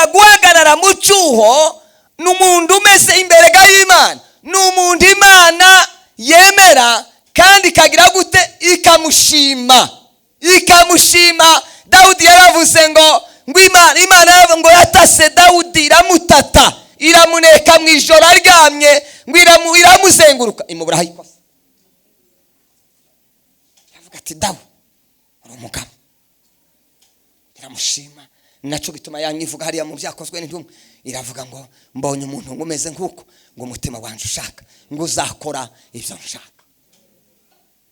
Ushobora guhagarara mu cyuho ni umuntu umeze imbere y'Imana, ni umuntu Imana yemera kandi ikagira gute? Ikamushima, ikamushima. Dawudi yaravuze ngo Imana ngo yatase Dawudi, iramutata, iramuneka mu ijoro aryamye, ngo iramuzenguruka, imuburaho ikosa. Aravuga ati Dawu uri umugabo, iramushima. Nacyo gituma yanyivuga hariya mu Byakozwe n'Intumwa, iravuga ngo mbonye umuntu umeze nk'uko ngo umutima wanjye ushaka, ngo uzakora ibyo nshaka.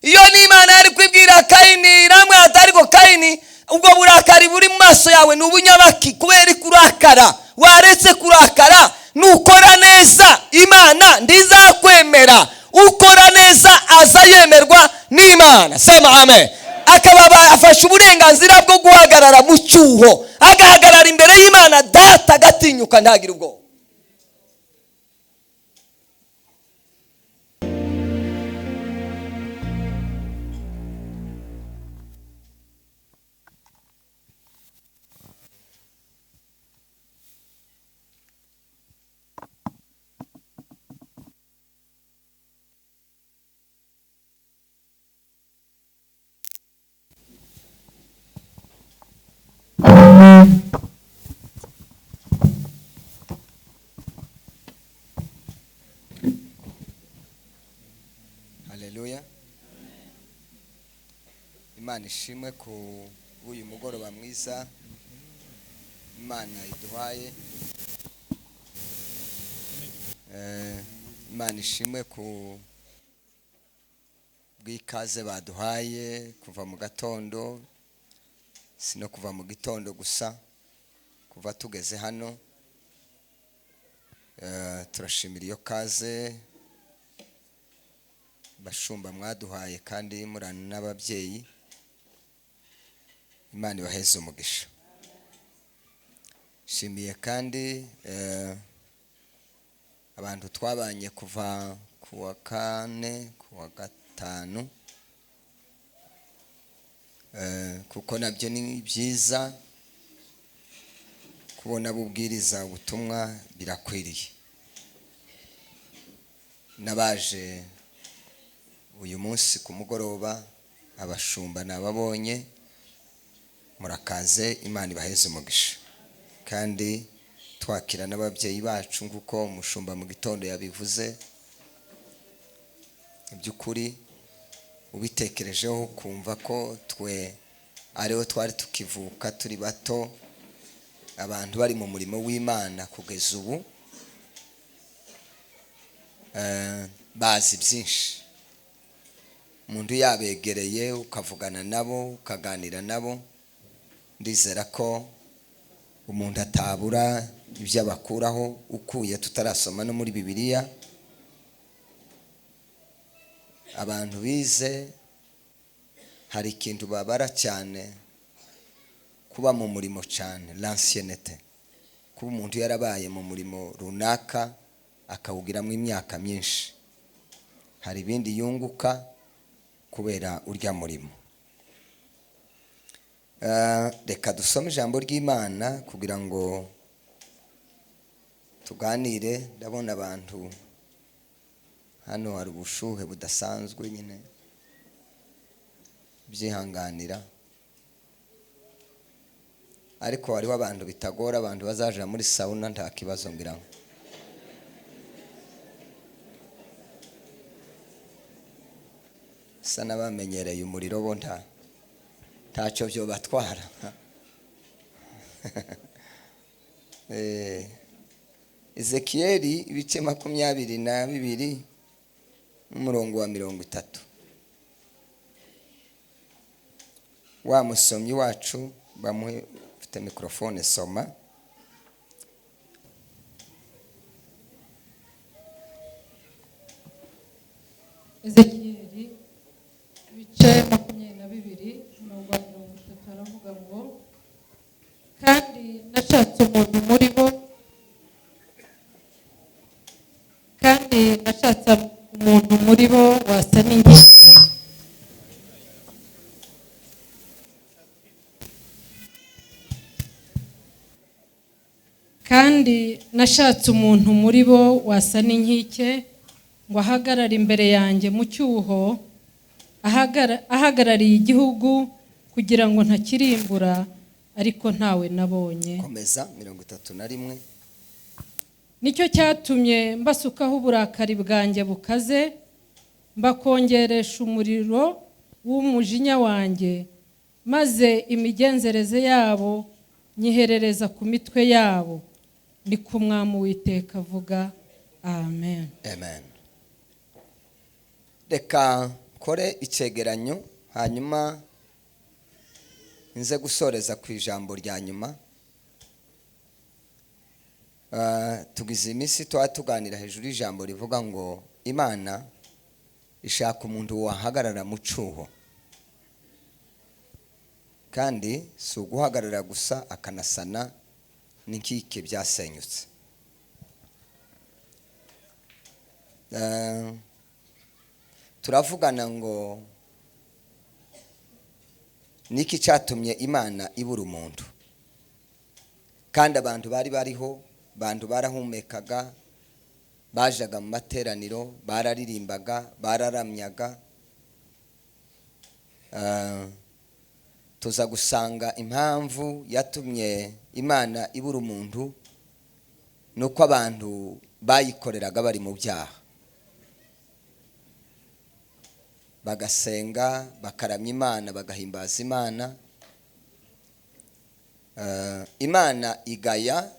Iyo ni Imana yari kwibwira Kayini, iramwata, ariko Kayini ubwo burakari buri mu maso yawe ni ubunyabaki, kubera kurakara waretse kurakara. Nukora neza Imana ndizakwemera, ukora neza aza yemerwa n'Imana. Sema amen. Akaba afashe uburenganzira bwo guhagarara mu cyuho, agahagarara imbere y'Imana Data, agatinyuka, ntagire ubwoba. Haleluya. Imana ishimwe ku uyu mugoroba mwiza Imana iduhaye. Imana ishimwe ku bw'ikaze baduhaye kuva mu gatondo, si no kuva mu gitondo gusa, kuva tugeze hano. Turashimira iyo kaze bashumba mwaduhaye kandi murana n'ababyeyi. Imana ibaheze umugisha. Shimiye kandi abantu twabanye kuva ku wa kane, ku wa gatanu, kuko nabyo ni byiza kubona bubwiriza ubutumwa, birakwiriye. Nabaje uyu munsi ku mugoroba, abashumba nababonye, murakaze, Imana ibaheze umugisha. Kandi twakira n'ababyeyi bacu nk'uko umushumba mu gitondo yabivuze. By'ukuri ubitekerejeho kumva ko twe ariho twari tukivuka turi bato, abantu bari mu murimo w'Imana kugeza ubu, bazi byinshi. Umuntu yabegereye ukavugana nabo, ukaganira nabo, ndizera ko umuntu atabura ibyo abakuraho ukuye tutarasoma no muri Bibiliya. Abantu bize hari ikintu babara cyane, kuba mu murimo cyane, l'ancienneté, kuba umuntu yarabaye mu murimo runaka akawugiramo imyaka myinshi, hari ibindi yunguka kubera urya murimo. Reka dusome ijambo ry'Imana kugira ngo tuganire. Ndabona abantu hano hari ubushuhe budasanzwe nyine, byihanganira, ariko hariho abantu bitagora, abantu bazaja muri sauna nta kibazo ngira ngo. Sa n'abamenyereye umuriro bo ntacyo byo batwara. Ezekiyeli ibice 22 n'umurongo wa 30. Wa musomyi wacu bamuhe ufite mikrofone, soma. Ezekiyeli ibice 22 umurongo wa 30 aravuga ngo kandi nashatse umuntu muri bo, kandi nashatse umuntu muri bo wasa n'inkike, Kandi nashatse umuntu muri bo wasa n'inkike, ngo ahagarare imbere yanjye mu cyuho, ahagarariye igihugu kugira ngo ntakirimbura, ariko ntawe nabonye. Komeza, 31. Nicyo cyatumye mbasukaho uburakari bwanjye bukaze, mbakongeresha umuriro w'umujinya wanjye, maze imigenzereze yabo nyiherereza ku mitwe yabo. Ni ko Umwami Uwiteka avuga. Amen. Amen. Reka nkore icyegeranyo, hanyuma nze gusoreza ku ijambo rya nyuma. Tugize iminsi tuba tuganira hejuru y'ijambo rivuga ngo Imana ishaka umuntu wahagarara mu cyuho, kandi si uguhagarara gusa, akanasana n'inkike byasenyutse. Turavugana ngo niki cyatumye Imana ibura umuntu, kandi abantu bari bariho, abantu barahumekaga, bajaga mu materaniro, bararirimbaga, bararamyaga. Tuza gusanga impamvu yatumye Imana ibura umuntu nuko abantu bayikoreraga bari mu byaha, bagasenga, bakaramya Imana, bagahimbaza Imana. Imana igaya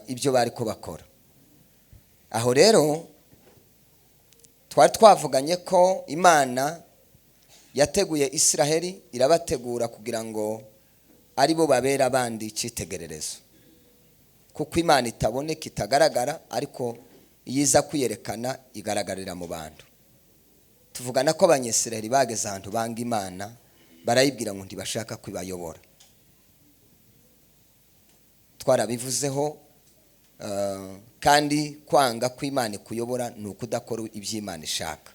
ibyo bari kubakora. Aho rero twari twavuganye ko Imana yateguye Israheli, irabategura kugira ngo aribo babera abandi icyitegererezo, kuko Imana itaboneka, itagaragara, ariko iyiza kwiyerekana igaragarira mu bantu. Tuvugana ko Abanyisiraheli bageze ahantu banga Imana, barayibwira ngo ntibashaka kwibayobora. Twarabivuzeho, kandi kwanga kw'Imana kuyobora ni ukudakora iby'Imana ishaka.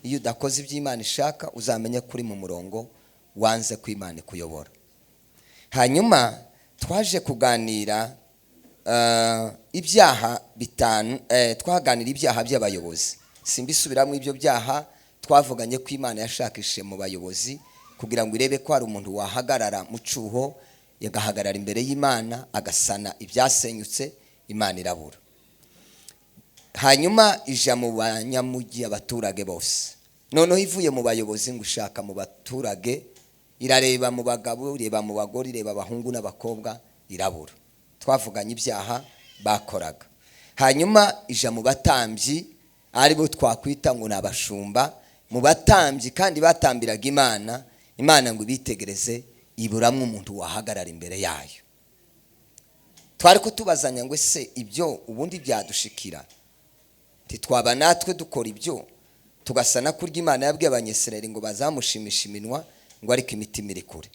Iyo udakoze iby'Imana ishaka, uzamenye kuri mu murongo wanze kw'Imana kuyobora. Hanyuma twaje kuganira ibyaha bitanu, twaganira ibyaha by'abayobozi. Simbisubiramo ibyo byaha, twavuganye ko Imana yashakishije mu bayobozi kugira ngo irebe ko hari umuntu wahagarara mu cyuho, yagahagarara imbere y'Imana agasana ibyasenyutse, Imana irabura. Hanyuma ija mu banyamugi, abaturage bose. Noneho ivuye mu bayobozi ngo ishaka mu baturage, irareba mu bagabo, ireba mu bagore, ireba abahungu n'abakobwa, irabura. Twavuganye ibyaha bakoraga. Hanyuma ija mu batambyi, aribo twakwita ngo ni abashumba, mu batambyi kandi batambiraga Imana, Imana ngo ibitegereze, iburamwe umuntu wahagarara imbere yayo. Twari kutubazanya ngo ese ibyo ubundi byadushikira, ntitwaba natwe dukora ibyo, tugasana kurya Imana yabwiye Abanyisirayeli ngo bazamushimisha iminwa, ngo ariko imitima iri kure.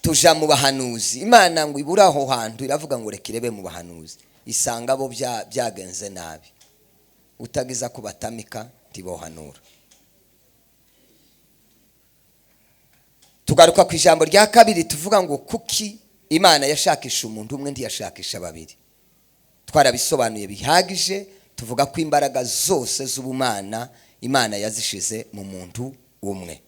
Tuja mu bahanuzi, Imana ngo ibura aho hantu, iravuga ngo reka irebe mu bahanuzi, isanga bo byagenze nabi, utagiza kubatamika ntibohanura. Tugaruka ku ijambo rya kabiri, tuvuga ngo kuki Imana yashakisha umuntu umwe ntiyashakisha babiri. Twarabisobanuye bihagije, tuvuga ko imbaraga zose z'ubumana Imana yazishize mu muntu umwe.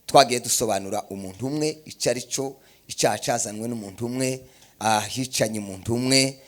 Twagiye dusobanura umuntu umwe icyo ari cyo, icyaha cyazanwe n'umuntu umwe, ahicanye umuntu umwe,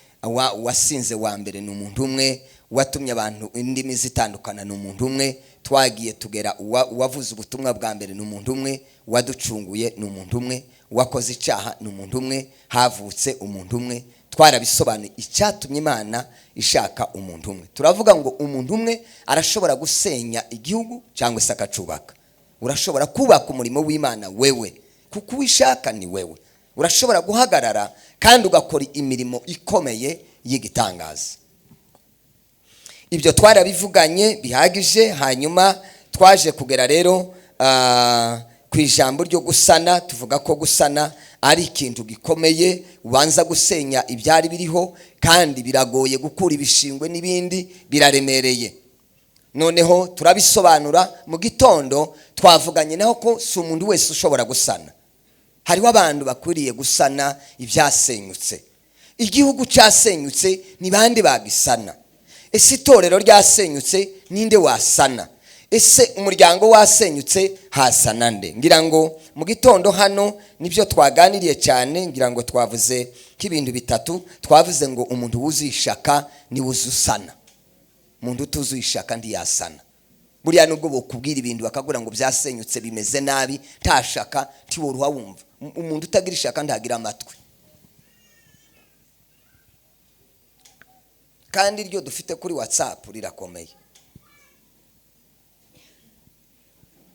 wasinze wa mbere ni umuntu umwe, watumye abantu indimi zitandukana ni umuntu umwe. Twagiye tugera uwavuze ubutumwa bwa mbere ni umuntu umwe, uwaducunguye ni umuntu umwe, uwakoze icyaha ni umuntu umwe, havutse umuntu umwe. Twarabisobanuye icyatumye Imana ishaka umuntu umwe. Turavuga ngo umuntu umwe arashobora gusenya igihugu cyangwa se akacubaka. Urashobora kubaka umurimo w'Imana wewe, kuko uwishaka ni wewe. Urashobora guhagarara kandi ugakora imirimo ikomeye y'igitangaza. Ibyo twarabivuganye bihagije. Hanyuma twaje kugera rero ku ijambo ryo gusana. Tuvuga ko gusana ari ikintu gikomeye, ubanza gusenya ibyari biriho, kandi biragoye gukura ibishingwe n'ibindi, biraremereye. Noneho turabisobanura mu gitondo, twavuganye naho ko si umuntu wese ushobora gusana. Hariho abantu bakwiriye gusana ibyasenyutse. Igihugu cyasenyutse ni bande bagisana? Ese itorero ryasenyutse ninde wasana? Ese umuryango wasenyutse hasana nde? Ngira ngo mu gitondo hano nibyo twaganiriye cyane, ngira ngo twavuze k'ibintu bitatu. Twavuze ngo umuntu wuzuye ishaka ni wuzusana, umuntu utuzuye ishaka ntiyasana. Buriya nubwo bokubwira ibintu bakagura ngo byasenyutse bimeze nabi, nta shaka ntiworuha wumva. Umuntu utagira ishaka ntagira amatwi. Kandi iryo dufite kuri WhatsApp rirakomeye,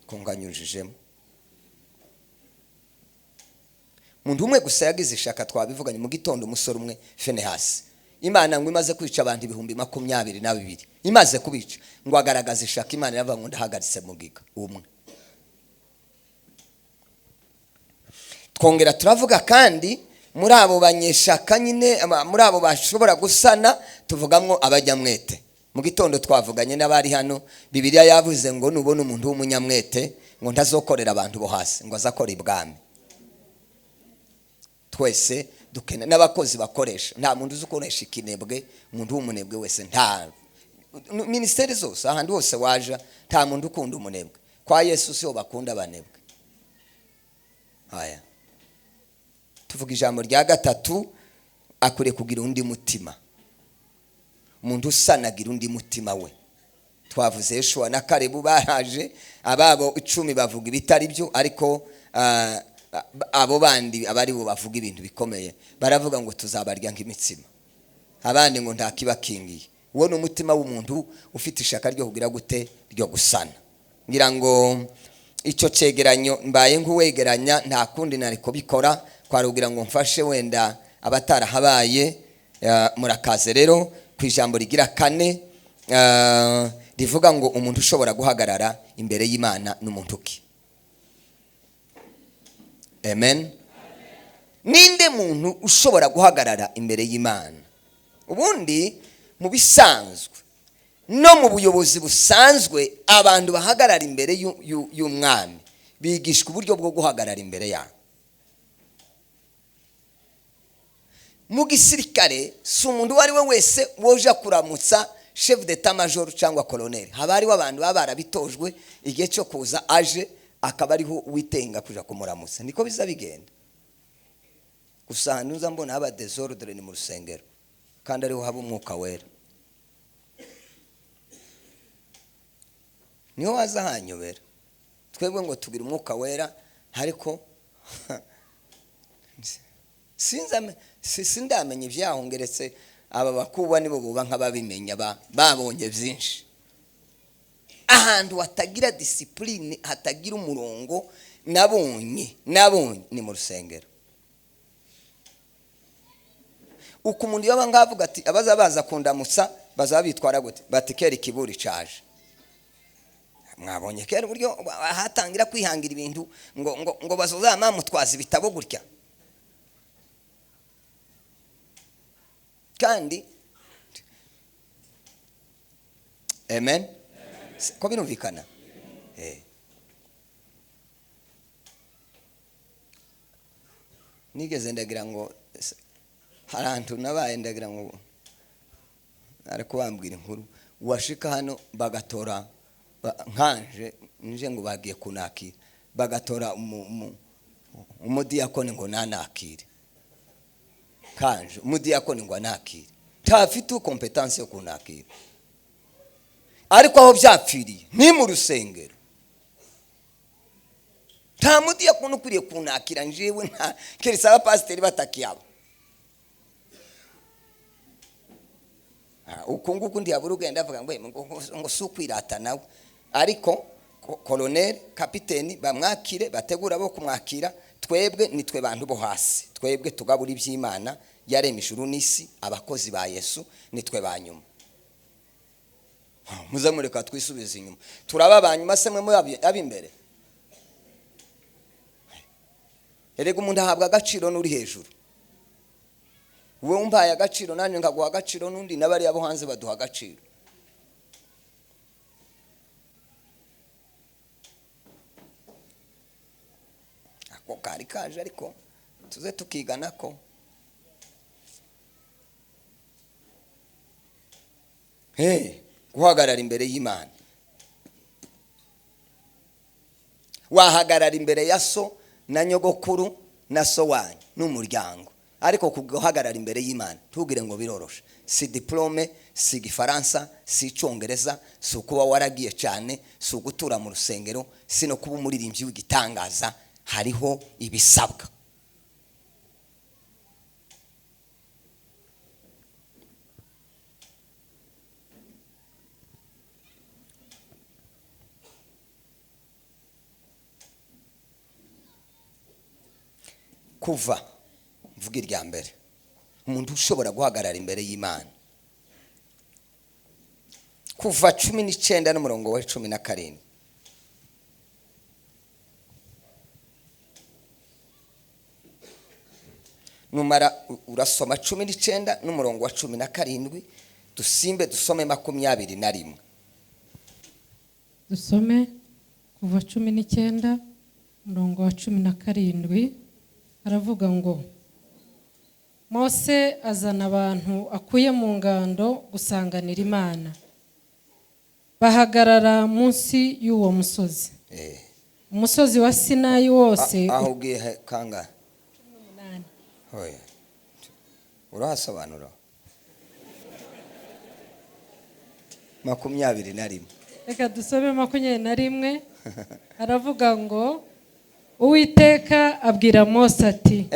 kunganyujijemo umuntu umwe gusa yagize ishaka. Twabivuganye mu gitondo, umusore umwe Finehasi, Imana ngo imaze kwica abantu 22,000, imaze kubica ngo agaragaze ishaka, Imana iravuga ngo ndahagaritse mugiga umwe. Twongera turavuga kandi muri abo banyeshaka nyine, muri abo bashobora gusana, tuvugamwo abajyamwete. Mu gitondo twavuganye n'abari hano, Bibiliya yavuze ngo nubona umuntu w'umunyamwete ngo ntazokorera abantu bo hasi, ngo azakora ibwami. Twese dukena n'abakozi bakoresha, nta muntu uzi ukoresha ikinebwe, umuntu w'umunebwe wese nta ministeri zose ahandi hose waja nta muntu ukunda umunebwe. Kwa Yesu siho bakunda abanebwe. Haya, tuvuga ijambo rya gatatu, akwiriye kugira undi mutima. Umuntu usanagira undi mutima we. Twavuze Yeshuwa na Kalebu baraje, ababo 10 bavuga ibitari byo, ariko abo bandi abari bo bavuga ibintu bikomeye, baravuga ngo tuzabarya nk'imitsima, abandi ngo nta kibakingiye. Uwo ni umutima w'umuntu ufite ishaka ryo kugira gute, ryo gusana. Ngira ngo icyo cegeranyo mbaye nk'uwegeranya, nta kundi nari kubikora, kwarugira ngo mfashe wenda abatarahabaye. Murakaze rero ku ijambo rigira kane, rivuga ngo umuntu ushobora guhagarara imbere y'Imana n'umuntu ki. Amen. Ninde muntu ushobora guhagarara imbere y'Imana? Ubundi mu bisanzwe no mu buyobozi busanzwe, abantu bahagarara imbere y'umwami bigishwa uburyo bwo guhagarara imbere yabo. Mu gisirikare si umuntu uwo ari we wese woja kuramutsa chef d'état major cyangwa colonel, haba hariho abantu baba barabitojwe, igihe cyo kuza aje akaba ariho witenga kuja kumuramutsa. Niko biza bigenda. Gusa ahantu uza mbona haba desordre ni mu rusengero, kandi ariho haba umwuka wera. Niho waza hanyobera. Twebwe ngo tugira umwuka wera, ariko sindamenya ibyaho, ngeretse aba bakuba nibo buba nk'ababimenya, babonye byinshi. Ahantu hatagira discipline, hatagira umurongo, nabonye ni mu rusengero. Uko umuntu yaba ngavuga ati abaza baza kundamutsa bazaba bitwara gute, bati kera ikiburi caje. Mwabonye kera uburyo hatangira kwihangira ibintu ngo ngo ngo bazozama mutwaza ibitabo gutya. Kandi amen, ko birumvikana. Nigeze ndagira ngo harantu nabaye ndagira ngo ariko bambwira inkuru, washika hano bagatora nkanje nje ngo bagiye kunakira, bagatora umudiyakoni ngo nanakire. Kanje umudiyakoni ngo anakire, ntafite competence yo kunakira. Ariko aho byapfiriye ni mu rusengero. Nta mudiyakoni ukwiriye kunakira njewe, nta keretse abapasiteri batakiyabo. Uko nguko ndi aburugenda avuga ngo si ukwirata nawe, ariko colonel kapiteni bamwakire, bategura bo kumwakira. Twebwe nitwe bantu bo hasi, twebwe tugabura iby'Imana yaremye ijuru n'isi, abakozi ba Yesu nitwe ba nyuma. Muze mureka twisubize inyuma, turaba ba nyuma se mwe abimbere. Erega umuntu ahabwa agaciro n'uri hejuru. Wowe umpaye agaciro nanjye nkaguha agaciro, n'undi n'abari abo hanze baduha agaciro. Nako kari kaje, ariko tuze tukiga nako. Guhagarara imbere y'Imana. Wahagarara imbere ya so na nyogokuru na so wanyu n'umuryango, ariko guhagarara imbere y'Imana ntugire ngo biroroshe. Si diplome, si igifaransa, si icyongereza, si ukuba waragiye cyane, si ugutura mu rusengero, si no kuba umuririmbyi w'igitangaza. Hariho ibisabwa. Kuva mvuga irya mbere, umuntu ushobora guhagarara imbere y'Imana. Kuva 19 n'umurongo wa 17. Numara urasoma 19 n'umurongo wa 17, dusimbe dusome 21. Dusome kuva 19 umurongo wa 17. Aravuga ngo Mose azana abantu akuye mu ngando gusanganira Imana, bahagarara munsi y'uwo musozi. Umusozi wa Sinayi wose. Aho ugiye kangahe? 18. Oya, urahasobanura 21. Reka dusome 21. Aravuga ngo Uwiteka abwira Mose ati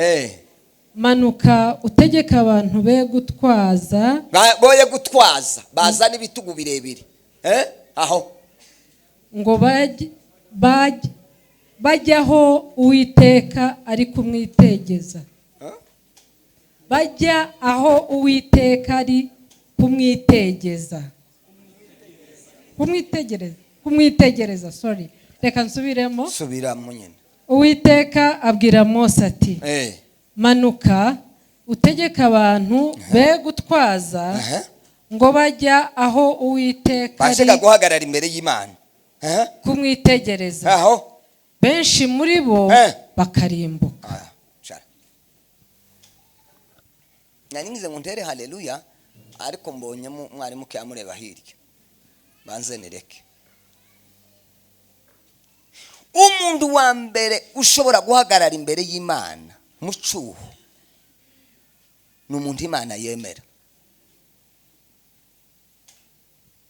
manuka utegeka abantu be gutwaza, boye gutwaza, bazana ibitugu birebire, aho ngo bajyaho Uwiteka ari kumwitegeza, bajya aho Uwiteka ari kumwitegeza, kumwitegereza. Sorry, reka nsubiremo. Subiramo nyine. Uwiteka abwira Mose ati manuka utegeka abantu be gutwaza, ngo bajya aho Uwiteka ari guhagarara imbere y'Imana kumwitegereza, aho benshi muri bo bakarimbuka. Nari ngize ngo ntere haleluya, ariko mbonye mwarimu amureba hirya, banze nireke. Umuntu wa mbere ushobora guhagarara imbere y'Imana mu cyuho ni umuntu Imana yemera.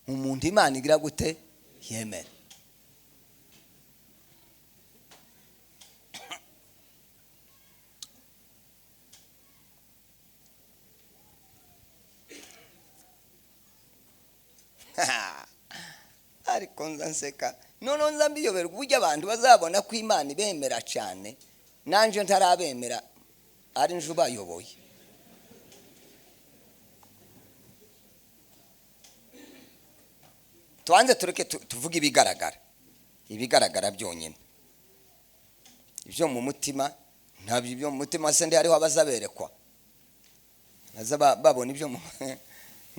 Umuntu Imana igira gute? Yemera. Ariko nza nseka none nza mbiyoberwa uburyo abantu bazabona ko Imana ibemera cyane, nanje ntarabemera ari nje ubayoboye. Tubanze tureke tuvuge ibigaragara, ibigaragara byonyine. Ibyo mu mutima ntabyo, ibyo mu mutima se ndi hariho abazaberekwa, baza babona ibyo mu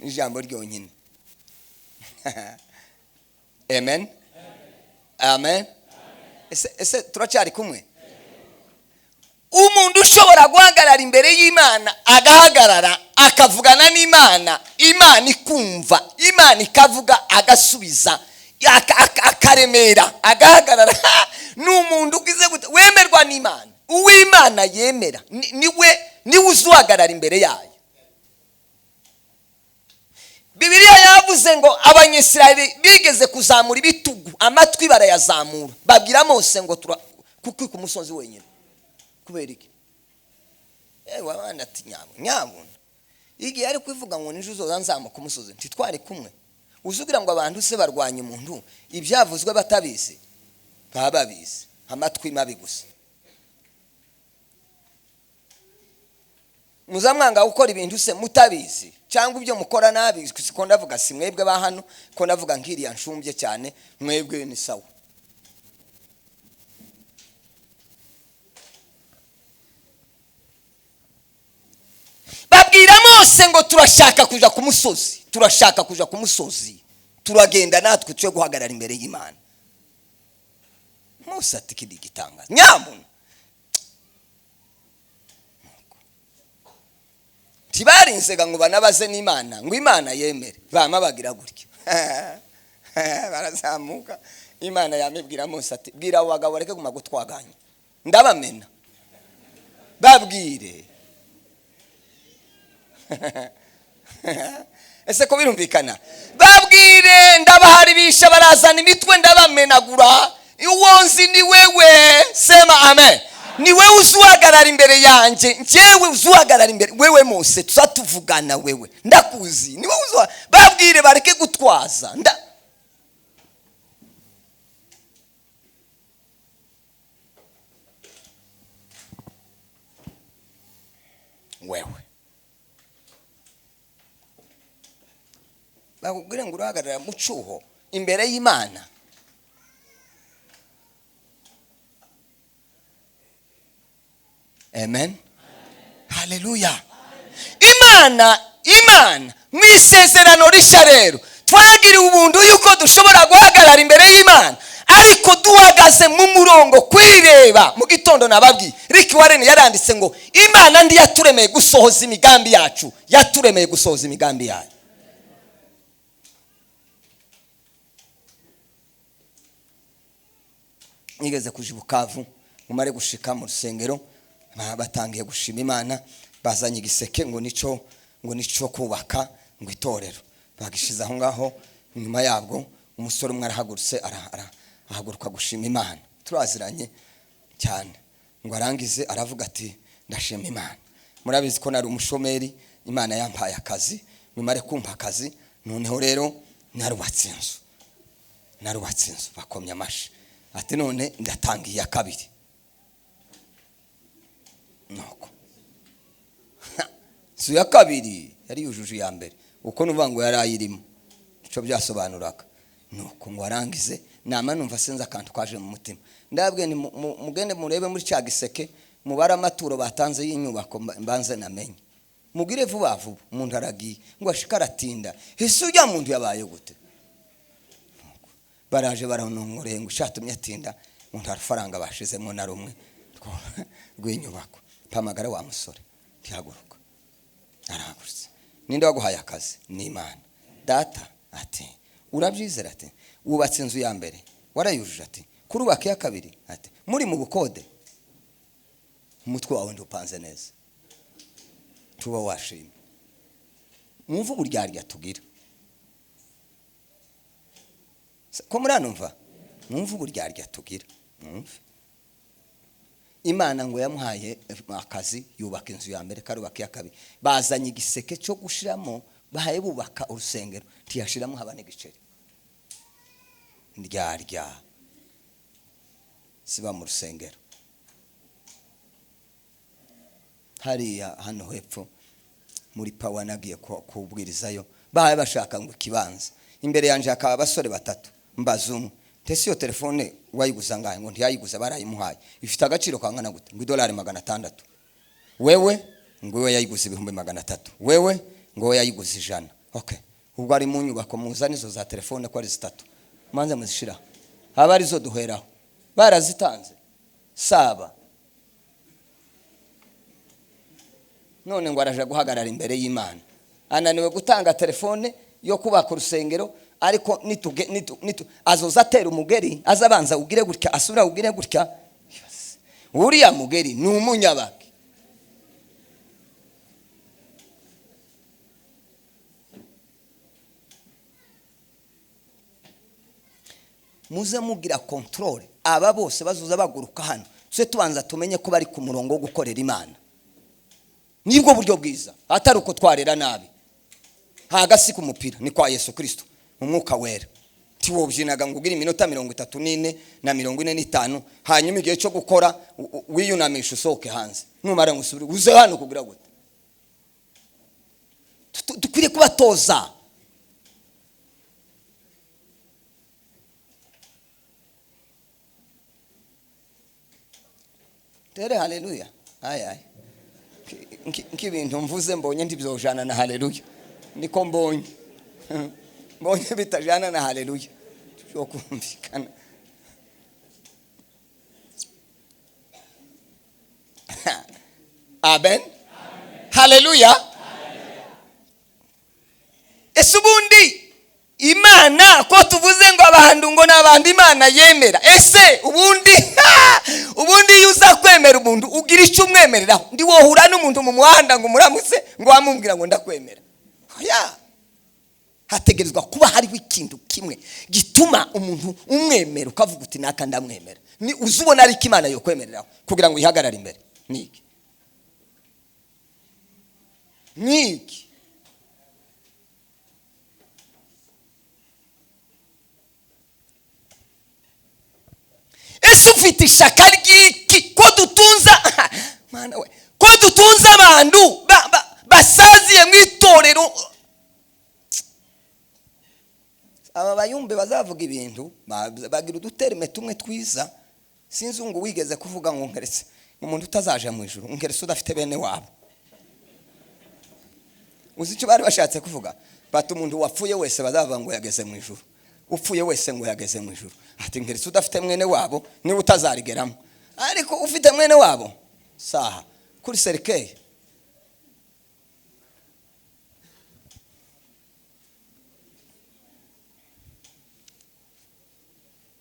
ijambo ryonyine. Amen. Amen. Ese turacyari kumwe? Umuntu ushobora guhagarara imbere y'Imana, agahagarara akavugana n'Imana, Imana ikumva, Imana ikavuga agasubiza, akaremera, agahagarara. Ni umuntu ugize gute? Wemerwa n'Imana. Uw'Imana yemera niwe uzuhagarara imbere yayo. Bibiliya yavuze ngo Abanyisirayeli bigeze kuzamura ibitugu, amatwi barayazamura, babwira Mose ngo kuko ku musozi wenyine. Kubera iki? Ewe abana ati nyabuna igihe ari kwivuga ngo nije uzoza nzamuka umusozi, ntitwari kumwe. Uzugira ngo abantu se barwanya umuntu ibyavuzwe batabizi? Baba babizi, amatwi mabi gusa. Muzamwanga gukora ibintu se mutabizi, cyangwa ibyo mukora nabi. Siko ndavuga, si mwebwe ba hano, ko ndavuga nkiriya nshumbye cyane, mwebwe ni sawa. Babwira Mose ngo turashaka kuja ku musozi, turashaka kuja ku musozi, turagenda natwe tuje guhagarara imbere y'Imana. Mose ati kidi gitangaza nyabuna. Ntibarinzega ngo banabaze n'Imana ngo Imana yemere, bama bagira gutya. Barazamuka, Imana yamibwira Mose ati bwira abo bagabo bareke guma gutwaganya, ndabamena, babwire. Ese ko birumvikana? Babwire ndabaharibisha, barazana imitwe ndabamenagura. Uwo nzi ni wewe, sema amen. Ni wewe uzuhagarara imbere yanjye, njyewe uzuhagarara imbere wewe Mose, tuzatuvugana wewe, ndakuzi. Ni wewe uzuha, babwire bareke gutwaza. Nda wewe bakubwire ngo urahagarara mu cyuho imbere y'Imana. Amen. Haleluya. Imana mu isezerano rishya rero twagiriwe ubuntu yuko dushobora guhagarara imbere y'Imana, ariko duhagaze mu murongo kwireba. Mu gitondo nababwiye, Rick Warren yaranditse ngo Imana ndi yaturemeye gusohoza imigambi yacu, yaturemeye gusohoza imigambi yayo. Nigeze kuja Bukavu, mumare gushika mu rusengero, batangiye gushima Imana, bazanye igiseke ngo nico kubaka ngo itorero. Bagishize aho ngaho, nyuma yabwo umusore umwe arahagurutse, ahaguruka gushima Imana. Turaziranye cyane. Ngo arangize aravuga ati ndashima Imana. Murabizi ko nari umushomeri, Imana yampaye akazi, mumare kumpa akazi, noneho rero narubatse inzu. Narubatse inzu, bakomye amashi. Ati none ndatangiye ya kabiri. Nuko inzu ya kabiri yari yujuje iya mbere, uko nuvuga ngo yari ayirimo, ico byasobanuraga. Nuko ngo arangize, nama numva sinzi akantu kaje mu mutima. Ndabwiye ni mugende murebe muri cya giseke, mubare amaturo batanze y'inyubako mbanze namenye. Mugire vuba vuba, umuntu aragiye ngo ashika aratinda. Ese ujya muntu yabaye gute? Baraje baranongoreye ngo ushatumye atinda, umuntu arafaranga bashizemo na rumwe rw'inyubako. Mpamagara wa musore, ntihaguruka. Arahagurutse. Ninde waguhaye akazi? Ni Imana. Data ati urabyizera? Ati wubatse inzu ya mbere warayujuje? Ati kurubaka iya kabiri? Ati muri mu bukode? Umutwe wawe ndupanze neza, tuba washimye. Mwumva uburyarya tugira. Ko muranumva? Mwumva uburyarya tugira. Mwumve. Imana ngo yamuhaye akazi, yubaka inzu ya mbere, karubaka iya kabiri. Bazanye igiseke cyo gushiramo, bahaye bubaka urusengero, ntiyashiramo haba n'igiceri. Ndyarya siba mu rusengero. Hariya hano hepfo muri Power nagiye kubwirizayo, bahaye bashaka ngo ikibanza. Imbere yanje hakaba abasore batatu, mbaza umwe, ntese iyo telefone wayiguza ngahe? Ngo ntiyayiguza, barayimuhaye. Ifite agaciro kangana gute? Ngo idolari 600. Wewe ngo we yayiguze 300,000. Wewe ngo we yayiguze 100. Okay, ubwo ari mu nyubako muzana izo za telefone ko ari zitatu, manze muzishira haba arizo duheraho. Barazitanze saba. None ngo araje guhagarara imbere y'Imana, ananiwe gutanga telefone yo kubaka urusengero, ariko nitu azoza atera umugeri, azabanza ugire gutya, asubira ugire gutya. Uriya mugeri ni umunyabaki. Muze mugira control, aba bose bazoza baguruka hano, tse tubanza tumenye ko bari ku murongo wo gukorera Imana. Nibwo buryo bwiza, atari uko twarera nabi. Hagasi ku mupira ni kwa Yesu Kristo mu mwuka wera. Tiwobyinaga ngo ugire iminota 34 na 45, hanyuma igihe cyo gukora wiyunamisha usohoke hanze. Numara ngo usubire uze hano kugira gute? Dukwiriye kubatoza. Tere haleluya. Ay ay. Nk'ibintu mvuze mbonye ntibyojana na haleluya. Niko mbonye. Mbonye bitajana na haleluya. Cyo kumvikana. Amen. Haleluya. Ese ubundi Imana ko tuvuze ngo abantu ngo n'abantu Imana yemera, ese ubundi ubundi iyo uza kwemera umuntu ugira icyo umwemereraho? Ndi wohura n'umuntu mu muhanda ngo umuramutse ngo wamubwira ngo ndakwemera? Oya, hategerezwa kuba hariho ikintu kimwe gituma umuntu umwemera, ukavuga uti naka ndamwemera. Ni uzubona ariko Imana yo kwemereraho kugira ngo ihagarare imbere. Niki niki Ese ufite ishaka ry'iki ko dutunza Mana we, ko dutunza abantu basaziye mu itorero? Aba bayumbe bazavuga ibintu bagira uduterme tumwe twiza. Sinzi ngo wigeze kuvuga ngo nkeretse umuntu utazaje mu ijuru, nkeretse udafite bene wabo. Uzi icyo bari bashatse kuvuga? Bati umuntu wapfuye wese bazavuga ngo yageze mu ijuru, upfuye wese ngo yageze mu ijuru. Ati nkeretse udafite mwene wabo niwe utazarigeramo, ariko ufite mwene wabo saha kuri serikeye.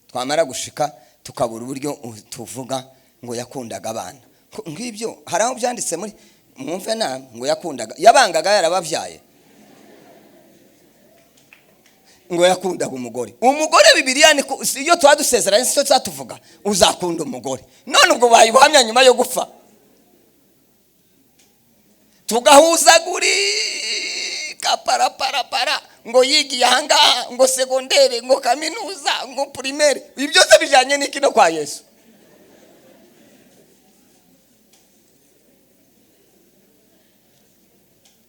Twamara gushika tukabura uburyo tuvuga ngo yakundaga abana. Ngibyo hari aho byanditse muri mwumve na ngo yakundaga, yabangaga yarababyaye, ngo yakundaga umugore. Umugore Bibiliya ni iyo twadusezeranye cyo cyatuvuga uzakunda umugore. None ubwo bayibuhamya nyuma yo gupfa, tugahuzagurika para para para ngo yigiye ahangaha, ngo segondere, ngo kaminuza, ngo primaire. Ibi byose bijyanye n'iki no kwa Yesu?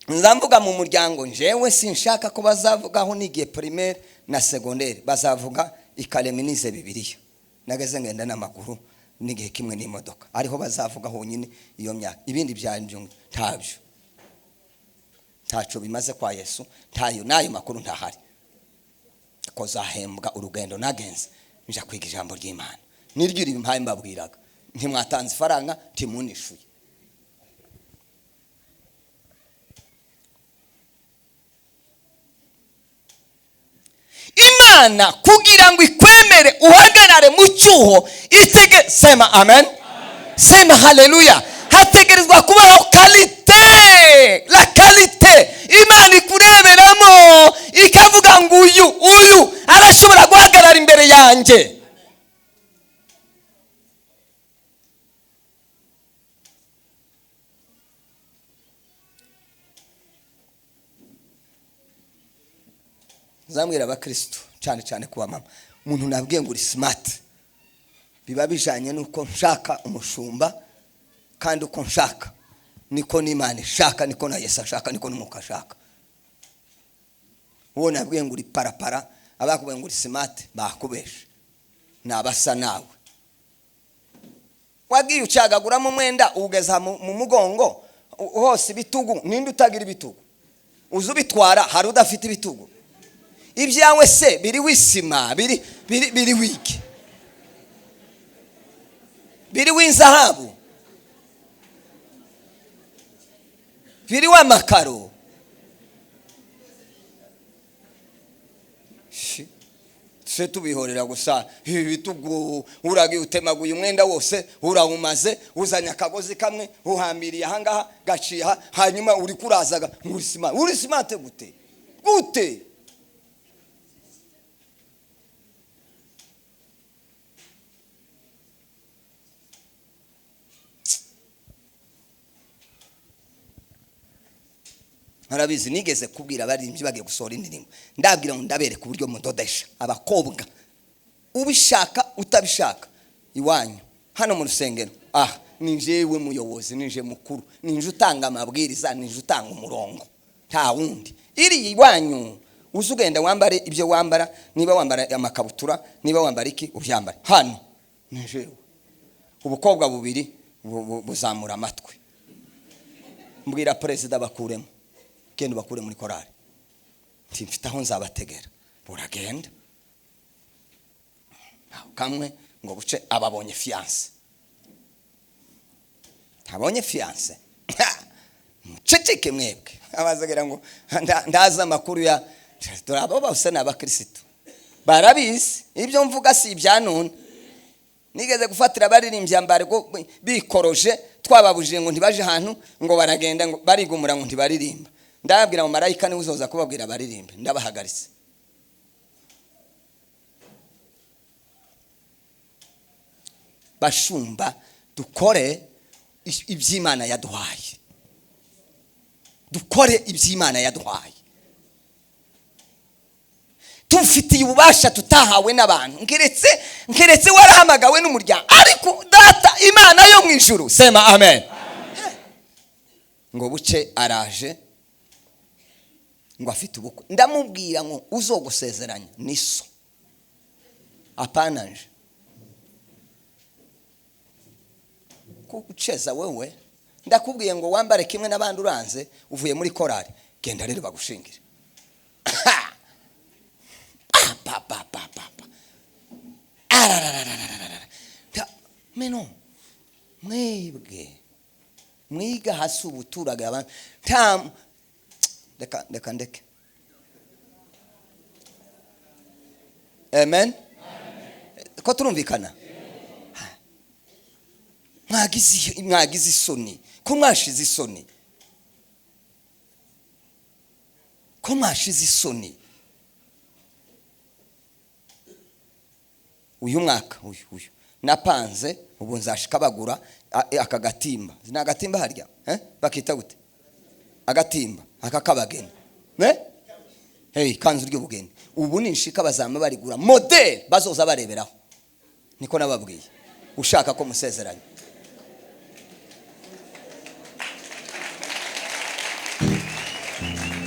Nzamvuga mu muryango njewe sinshaka ko bazavugaho nigiye primaire na segondere, bazavuga ikareminize Bibiliya. Nageze ngenda n'amaguru n'igihe kimwe n'imodoka, ariho bazavuga honyine iyo myaka. Ibindi byanjye ntabyo, ntaco bimaze kwa Yesu, ntayo nayo makuru ntahari. Ko zahembwa urugendo nagenze nja kwiga ijambo ry'Imana, niryo iri mpaye mbabwiraga, ntimwatanze ifaranga ntimunishuye. Imana kugira ngo ikwemere uhagarare mu cyuho itege, sema amen, sema haleluya. Hategerezwa kubaho kalite, la kalite Imana ikureberamo ikavuga ngo uyu arashobora guhagarara imbere yanjye. Nzamwira abakristo cyane cyane kuba mama, umuntu nabwiye ngo uri smart biba bijanye nuko nshaka umushumba, kandi uko nshaka niko n'Imana ishaka, niko na Yesu ashaka, niko n'Umwuka ashaka. Uwo nabwiye ngo uri parapara, abakubwiye ngo uri smart bakubeshe, nabasa nawe. Wagiye ucagaguramo umwenda ugeza mu mugongo hose ibitugu, ninde utagira ibitugu? Uzi ubitwara, hari udafite ibitugu. Ibyawe se biri wisima, biri biri biri wiki, biri w'inzahabu, biri w'amakaro. Se tubihorera gusa ibitugu, uragiye utemaguye umwenda wose urawumaze, uzanye akagozi kamwe uhambiriye ahangaha gaciye, hanyuma uri kurazaga uri smart. Uri smart gute? Gute? Harabizi nigeze kubwira abaririmbyi bagiye gusohora indirimbo, ndabwira ngo ndabereka uburyo mudodesha abakobwa, ubishaka utabishaka iwanyu hano mu rusengero. Ni jewe muyobozi, ni je mukuru, ni je utanga amabwiriza, ni je utanga umurongo, nta wundi. Iri iwanyu uzugenda wambare ibyo wambara, niba wambara amakabutura, niba wambara iki ubyambare. Hano ni jewe. Ubukobwa bubiri buzamura amatwi, mbwira president bakuremo, genda bakure muri korari, nti mfite aho nzabategera. Buragenda kamwe ngo buce ababonye fiance, ntabonye fiance, muceceke mwebwe. Abazagira ngo ndaza amakuru ya Dore abo bose ni abakirisitu, barabizi ibyo mvuga si ibya none. Nigeze gufatira abaririmbyi ambargo bikoroje, twababujije ngo ntibaje ahantu, ngo baragenda ngo barigumura ngo ntibaririmba. Ndababwira ngo marayika niwe uzoza kubabwira baririmbe, ndabahagaritse. Bashumba, dukore iby'Imana yaduhaye, dukore iby'Imana yaduhaye. Tufitiye ububasha tutahawe n'abantu, nkeretse warahamagawe n'umuryango, ariko data Imana yo mu ijuru. Sema amen. Ngo buce araje ngo afite ubukwe, ndamubwira ngo uzogusezeranya ni so, apana nje kuguceza wewe. Ndakubwiye ngo wambare kimwe n'abandi uranze uvuye muri korari, genda rero bagushingire. Pa pa pa pa pa. Meno mwebwe mwiga hasi ubuturaga abantu nta reka ndeke. Amen. Ko turumvikana? Mwagize isoni, ko mwashize isoni, ko mwashize isoni. Uyu mwaka uyu napanze ubu nzashika bagura aka gatimba. Ni agatimba harya bakita gute? Agatimba aka kabageni hey, kanzu ry'ubugeni. Ubu ninshika bazama barigura model bazoza bareberaho, niko nababwiye. Ushaka ko musezeranya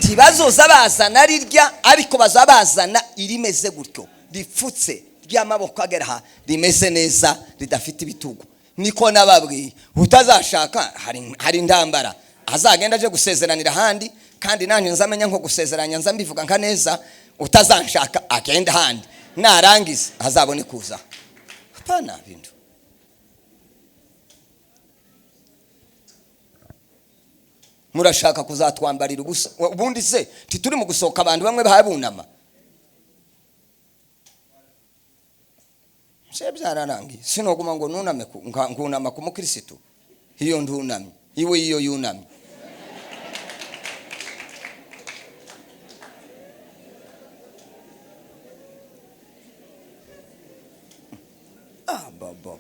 tibazoza bazana rirya, ariko bazabazana irimeze gutyo, ripfutse ry'amaboko agera aha, rimeze neza, ridafite ibitugu. Niko nababwiye. Utazashaka hari intambara, azagenda aje gusezeranira ahandi, kandi nanjye nzamenya nko gusezeranya nza mbivuga nka neza. Utazanshaka agenda ahandi, narangiza azabone kuza. Hapana bintu. Murashaka kuzatwambarira ubusa. Ubundi se tituri mu gusohoka abantu bamwe bahabunama. Se byararangiye. Sinoguma ngo nuname nkunama ku mukristo. Iyo ndunamye, iwe iyo yunamye. Baba.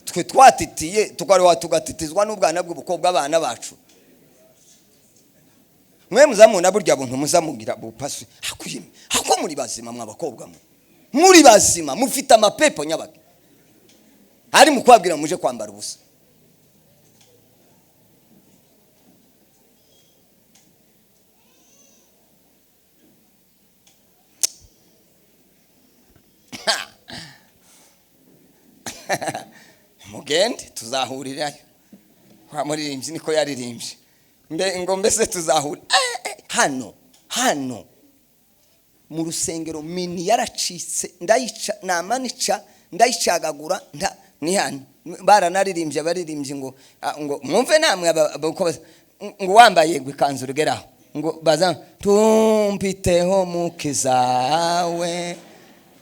Twe twatitiye tukarwa tugatitizwa n'ubwana bw'ubukobwa abana bacu. Mwe muzamuna burya buntu muzamugira bupasi. Hakuyime. Hako muri bazima mwabakobwa mwe. Muri bazima mufite amapepo nyabaki. Ari mukwabwira muje kwambara ubusa. Mugende tuzahurirayo. Wa muririmbyi niko yaririmbye. Mbe ngo mbese tuzahura hano mu rusengero mini yaracitse, ndayica namanica ndayicagagura ni hano baranaririmbye abaririmbye ngo ngo mwumve namwe ngo wambaye ikanzu rugeraho ngo baza tumpiteho mukizawe.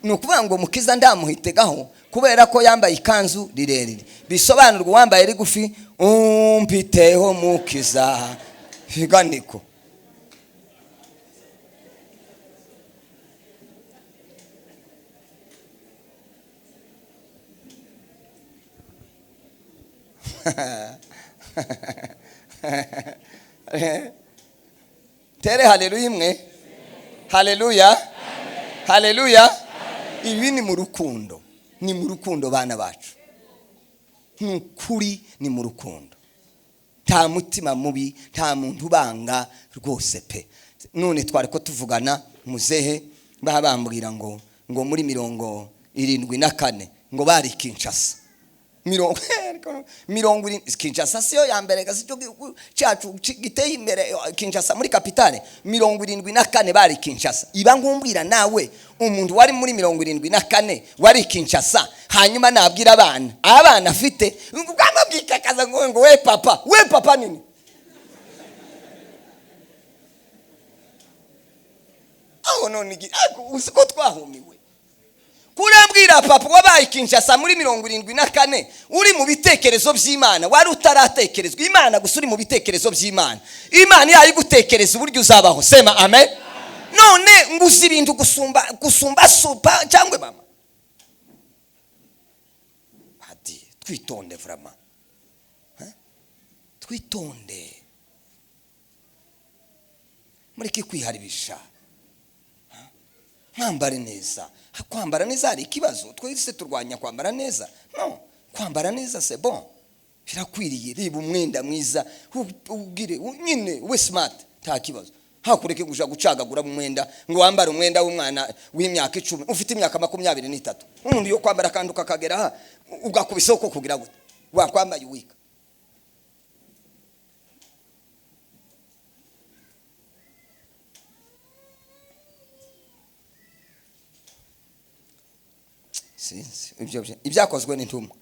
Nukuvuga ngo mukiza ndamuhitegaho kubera ko yambaye ikanzu rirerire, bisobanurwa wambaye rigufi umpiteho mukiza higaniko. Tere haleluya imwe. Haleluya. Haleluya. Ibi ni mu rukundo. Ni mu rukundo bana bacu. Nukuri ni mu rukundo. Nta mutima mubi, nta muntu banga rwose pe. None twari ko tuvugana muzehe babambwira ngo muri 74 ngo bari Kinshasa. Mirongo Kinshasa siyo ya mbere gasicyo cyacu giteye imbere Kinshasa muri kapitale. 74 bari Kinshasa. Iba nkumbwira nawe umuntu wari muri 74 wari Kinshasa, hanyuma nabwira abana afite bwamabwikakaza ngo we papa, we papa nini? Aho none uzi ko twahumiwe. Kurambwira papa wabaye Kinshasa muri 74 uri mu bitekerezo by'Imana, wari utaratekerezwa Imana gusa, uri mu bitekerezo by'Imana. Imana yayigutekereza uburyo uzabaho. Sema amen. None nguzi ibintu gusumba supa cyangwa mama. Hadi twitonde vraiment. Twitonde. Mureke kwiharibisha. Mwambare neza. Kwambara neza hari ikibazo. Twese turwanya kwambara neza. No, kwambara neza c'est bon. Birakwiriye. Riba umwenda mwiza, ubwire nyine we smart, nta kibazo. Hakureke kuja gucagagura umwenda ngo wambare umwenda w'umwana w'imyaka 10 ufite imyaka 23. Umuntu yo kwambara kanduka kagera ha ugakubisa uko kugira gute. Wakwambaye uwika. Sinzi ibyo ibyakozwe n'intumwa.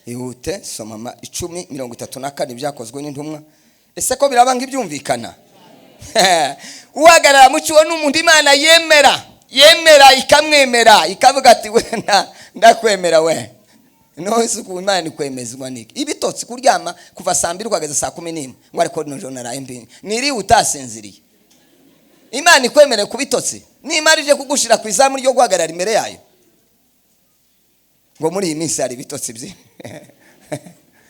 Ihute soma 10:34 ibyakozwe n'intumwa. Ese ko biraba ngibyumvikana? Uhagarara mu cyuwo n'umuntu Imana yemera, yemera ikamwemera, ikavuga ati we ndakwemera we. No isuku Imana ikwemezwa niki? Ibitotsi kuryama kuva saa 2 ukageza saa 11 ngo ariko no jona raimbi niri utasinziriye. Imana ikwemere kubitotsi nimara ije kugushira ku izamu ryo guhagarara imbere yayo. Ngo muri iyi minsi hari ibitotsi byi.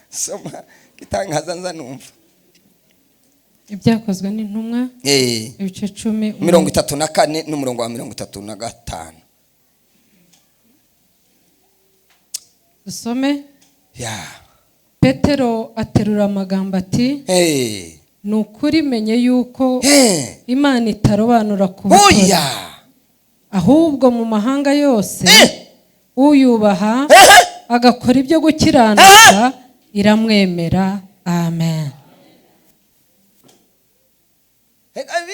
Soma kitangaza nza numva. Ibyakozwe n'intumwa ibice 10 34 n'umurongo wa 35. Dusome. Petero aterura amagambo ati ni ukuri menye yuko Imana itarobanura ku butoni, ahubwo mu mahanga yose uyubaha agakora ibyo gukiranuka iramwemera. Amen.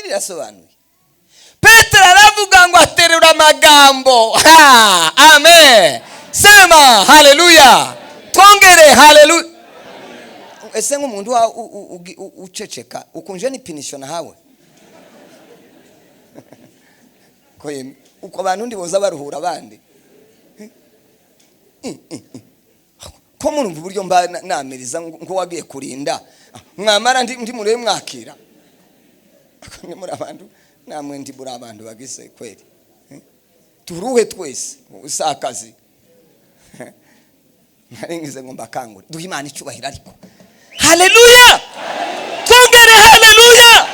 Birasobanuye. Petero aravuga ngo aterura amagambo. Amen. Sema haleluya. Twongere haleluya. Ese nk'umuntu uceceka ukunje ni pinisho nahawe. Koyeme uko abantu ndi boza baruhura abandi. Ko murumva uburyo mba namiriza ngo wagiye kurinda mwamara ndi mure mwakira. Ni muri abantu namwe ndi muri abantu bagise kweli. Turuhe twese usakazi. Naringize ngo mbakangure. Duhe Imana icyubahiro ariko. Haleluya! Twongere haleluya!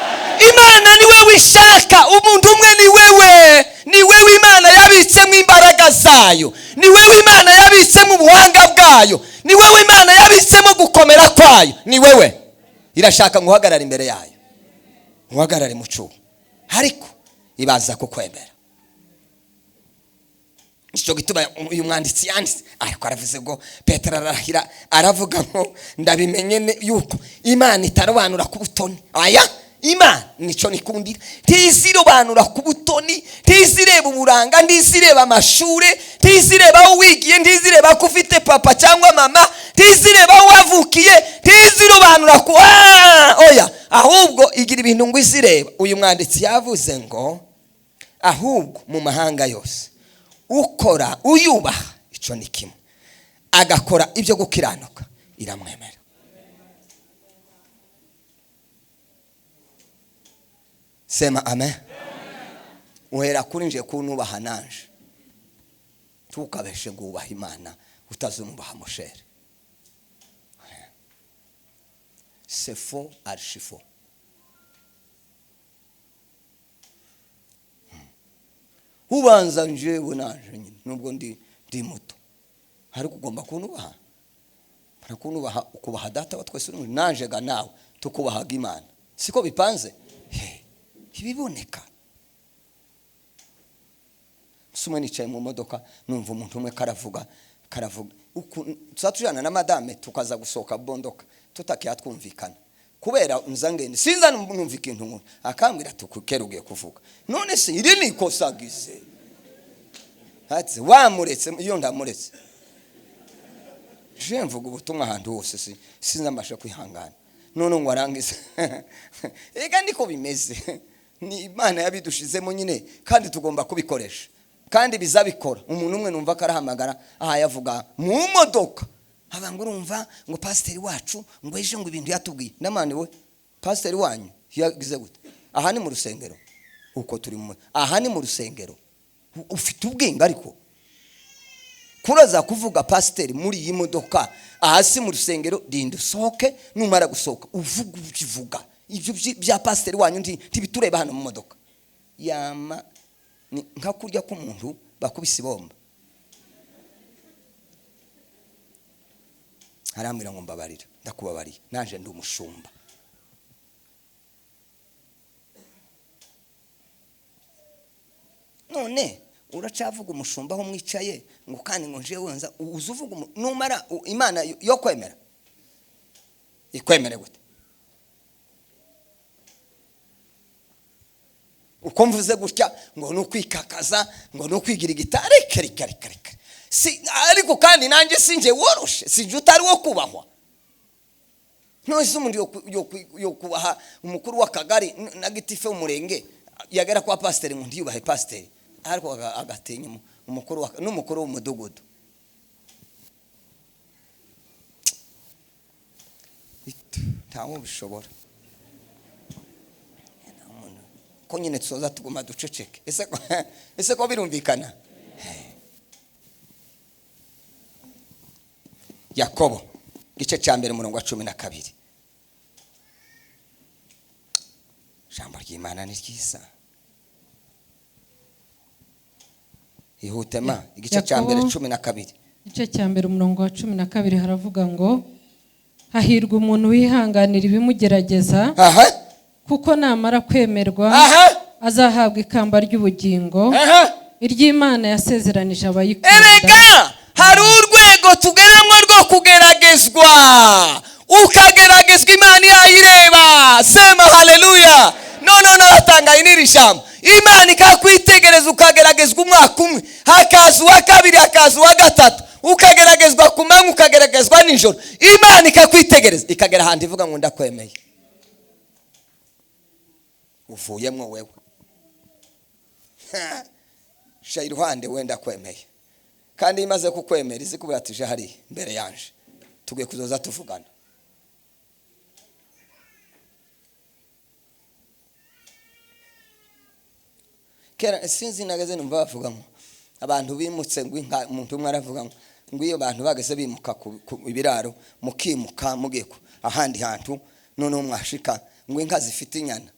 Imana ni wewe ishaka, umuntu umwe ni wewe. Ni wewe Imana yabitsemo imbaraga zayo. Ni wewe Imana yabitsemo ubuhanga bwayo. Ni wewe Imana yabitsemo gukomera kwayo. Ni wewe. Irashaka ngo uhagarare imbere yayo. Uhagarare mu cyuho. Ariko ibaza kukwemera. Icyo gituma uyu mwanditsi yanditse ariko aravuze ngo Petero arahira aravuga ngo ndabimenye yuko Imana itarobanura ku butoni. Aya Imana nico nikundira, ntizirobanura ku butoni, ntizireba uburanga, ntizireba amashure, ntizireba aho wigiye, ntizireba ko ufite papa cyangwa mama, ntizireba aho wavukiye, ntizirobanura ku oya, ahubwo igira ibintu ngo izireba. Uyu mwanditsi yavuze ngo ahubwo mu mahanga yose ukora uyubaha ico ni kimwe, agakora ibyo gukiranuka iramwemera. Sema amen. Uhera kuri nje kunubaha nanje. Tukabeshe ngo ubaha Imana utazunubaha mushere. C'est faux archi faux. Ubanza njewe nanje nyine nubwo ndi muto. Ariko ugomba kunubaha. Barakunubaha ukubaha data wa twese nanje ga nawe tukubahaga Imana. Siko bipanze? Ibiboneka. Sumwe nicaye mu modoka numva umuntu umwe karavuga tuzatujana na madame tukaza gusohoka bondoka tutakiya twumvikana kubera nzangende sinza numva ikintu ngo akambwira tukukerugiye kuvuga none se iri ni ikosa gize ati wamuretse iyo ndamuretse Je mvuga ubutumwa ahantu hose, sinzambasha kwihangana. None ngo arangize. Ega niko bimeze, ni Imana yabidushizemo nyine, kandi tugomba kubikoresha, kandi bizabikora. Umuntu umwe numva karahamagara aha yavuga mu modoka, abanga urumva ngo pasiteri wacu ngo ejo ngo ibintu yatubwiye. Ndamane we, pasiteri wanyu yagize gute? Aha ni mu rusengero, uko turi mu, aha ni mu rusengero. Ufite ubwenge ariko kuraza kuvuga pasiteri muri iyi modoka, aha si mu rusengero. Rinda usohoke, numara gusohoka uvuga ukivuga ibyo bya pasiteri wanyu ntibitureba hano mu modoka. Yama ni nka kurya k'umuntu bakubise ibomba. Arambwira ngo mbabarira, ndakubabariye, naje ndi umushumba. None uracavuga umushumba aho mwicaye ngo kandi ngo nje wenza uzuvuga numara Imana yo kwemera ikwemere gute? Uko mvuze gutya ngo nukwikakaza, ngo nukwigira igitare, reka reka reka. Si ariko kandi nanjye sinje woroshe, sinje utari wo kubahwa. None se umuntu yo kubaha umukuru w'akagari na gitife umurenge yagera kwa pasiteri ngo ndiyubahe pasiteri, ariko agatinya umukuru n'umukuru w'umudugudu. Ntawe bishobora. Ko nyine tuzoza tuguma duceceke. Ese ko birumvikana? Yakobo gice cya mbere umurongo wa 12. Ijambo ry'Imana ni ryiza. Ihutema igice cya mbere 12. Igice cya mbere umurongo wa 12 haravuga ngo hahirwa umuntu wihanganira ibimugerageza, kuko namara kwemerwa azahabwa ikamba ry'ubugingo iry'Imana yasezeranije abayikunda. Erega hari urwego tugeramo rwo kugeragezwa, ukageragezwa Imana yayireba. Sema haleluya. None nabatangaye n'iri jambo, Imana ikakwitegereza ukageragezwa umwaka umwe, hakaza uwa kabiri, hakaza uwa gatatu, ukageragezwa ku manywa, ukageragezwa nijoro. Imana ikakwitegereza ikagera ahantu ivuga ngo ndakwemeye, uvuyemo wewe sha iruhande wenda kwemeye. Kandi imaze kukwemera izi kubera tuje hari mbere yanje tugiye kuzoza tuvugana. Kera sinzi nageze numva bavuga ngo abantu bimutse ngo inka, umuntu umwe aravuga ngo iyo abantu bageze bimuka ku ibiraro mukimuka mugiye ahandi hantu, none mwashika ngo inka zifite inyana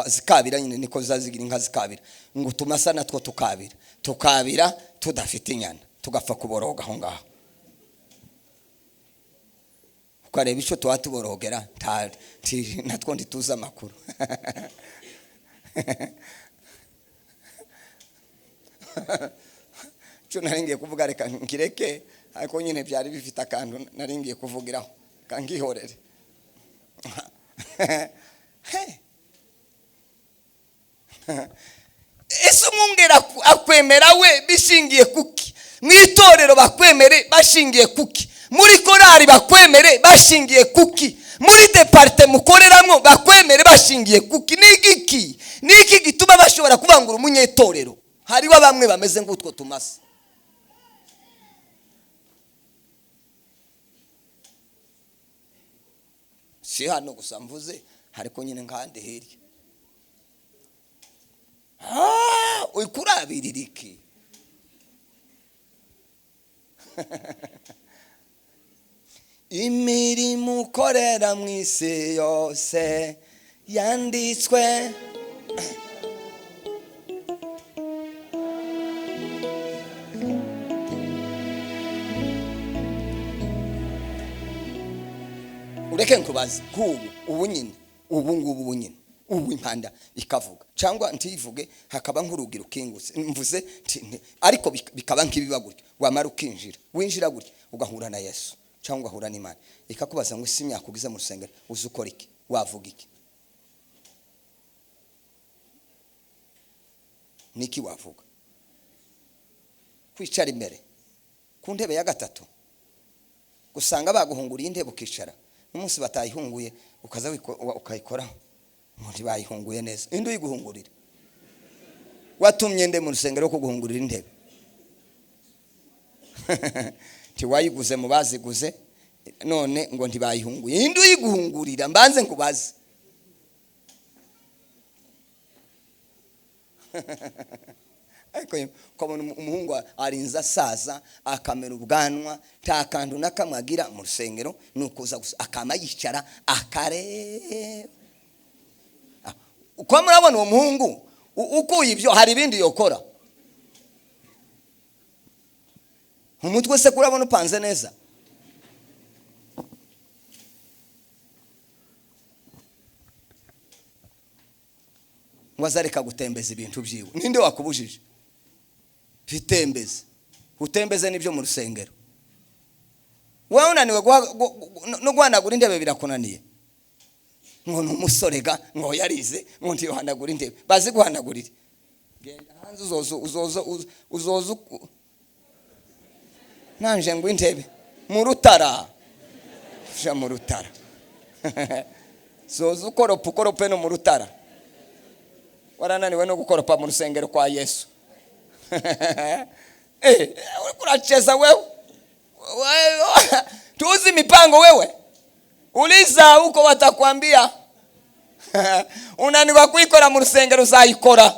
zikabira nyine, niko zazigira inka zikabira, ngo tumasa natwo tukabira tukabira tudafite inyana, tugapfa kuboroga aho ngaho. Ukareba icyo tuba tuborogera natwo ntituzi amakuru. Cyo naringiye kuvuga reka nkireke, ariko nyine byari bifite akantu naringiye kuvugiraho kangihorere. Ese umwungera akwemera we bishingiye kuki? Mu itorero bakwemere bashingiye kuki? Muri korari bakwemere bashingiye kuki? Muri departement mukoreramo bakwemere bashingiye kuki? Nigiki niki gituma bashobora kubangura umunyetorero? Hariho bamwe bameze nk'utwo tumasa. Si hano gusa mvuze, ariko nyine nkandi hirya. Ukurabirira iki? Imirimo ukorera mu isi yose yanditswe. Ureke nkubaze kubu ubu nyine, ubu ngubu ubu nyine, ubu impanda ikavuga cyangwa ntivuge, hakaba nk'urugi rukingutse mvuze ariko bikaba nk'ibiba gutya, wamara ukinjira winjira gutya ugahura na Yesu cyangwa ugahura n'Imana, ikakubaza ngo isi imyaka ugize mu rusengero uzi ukora iki, wavuga iki, niki wavuga? Kwicara imbere ku ntebe ya gatatu Gusanga baguhunguriye intebe ukicara, umunsi batayihunguye ukaza ukayikoraho ngo ntibayihunguye neza. Indi uyiguhungurira watumye nde mu rusengero kuguhungurira intebe? Ntiwayiguze mu baziguze, none ngo ntibayihunguye. Indi uyiguhungurira mbanze nkubaze. Ariko ukabona umuhungu arinze asaza akamera ubwanwa, nta kantu na kamwe agira mu rusengero, ni ukuza gusa akama yicara akareba. Uko murabona uwo muhungu ukuye ibyo, hari ibindi yokora. Umutwe se kurabona upanze neza? Ngo azareka gutembeza ibintu byiwe. Ninde wakubujije? Bitembeze. Utembeze nibyo mu rusengero. Wewe unaniwe no guhanagura intebe birakunaniye. Ngo numusore ga ngo yarize ngo ntiyohanagura intebe. Bazi guhanagurira. Genda hanze uzozo uzozo nanje ngo intebe mu rutara. Ja mu rutara. Zozo ukoropa ukorope no mu rutara. Warananiwe no gukoropa mu rusengero kwa Yesu. Uracheza wewe. Tuzi mipango wewe. Uliza huko watakwambia. Unaniwa kuikora mu rusengero uzayikora.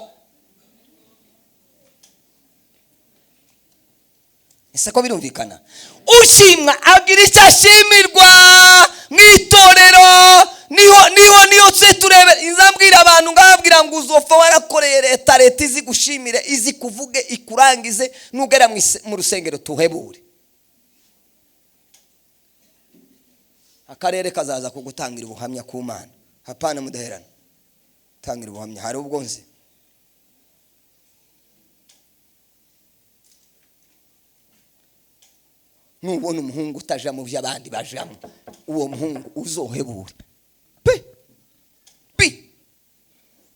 Ese ko birumvikana? Ushimwa agira icyo ashimirwa mwitorero. Niho niyo tse turebe. Inzambwira abantu ngabwira ngo uzopfa warakoreye leta, leta izi gushimire, izi kuvuge, ikurangize, nugera mu rusengero tuhebure. Akarere kazaza kugutangira ubuhamya ku Mana. Hapana mudaherana. Tangira ubuhamya hari ubwo nzi. Nubona umuhungu utaja mu by'abandi bajamo, uwo muhungu uzohebura. Pi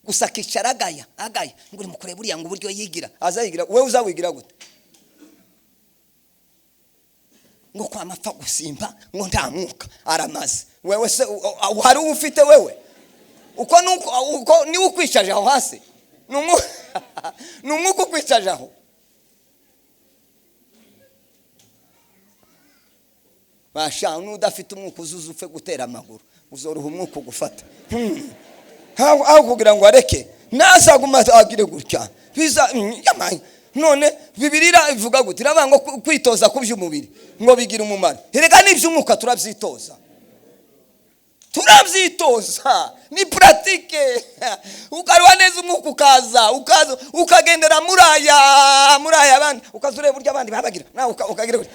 gusa kicara agaya agaya ngo uri mukure buriya ngo uburyo yigira azayigira, wewe uzawigira gute? Ngo kwa mapfa gusimba ngo nta mwuka aramaze. Wewe se hari ufite wewe? Uko nuko uko ni ukwicaje aho hasi, numwuka ukwicaje aho. Basha nudafite umwuka uzuza upfe gutera amaguru, uzoroha umwuka ugufata. Aho kugira ngo areke nazaguma agire gutya biza yamaye. None Bibiliya ivuga gute? Iravuga ngo kwitoza ku by'umubiri ngo bigira umumaro. Erega n'iby'umwuka turabyitoza. Turabyitoza ni pratique. Ukarwa neza umwuka ukaza ukagendera muraya abandi, ukaza ureba buryo abandi babagira nawe ukagira gutya.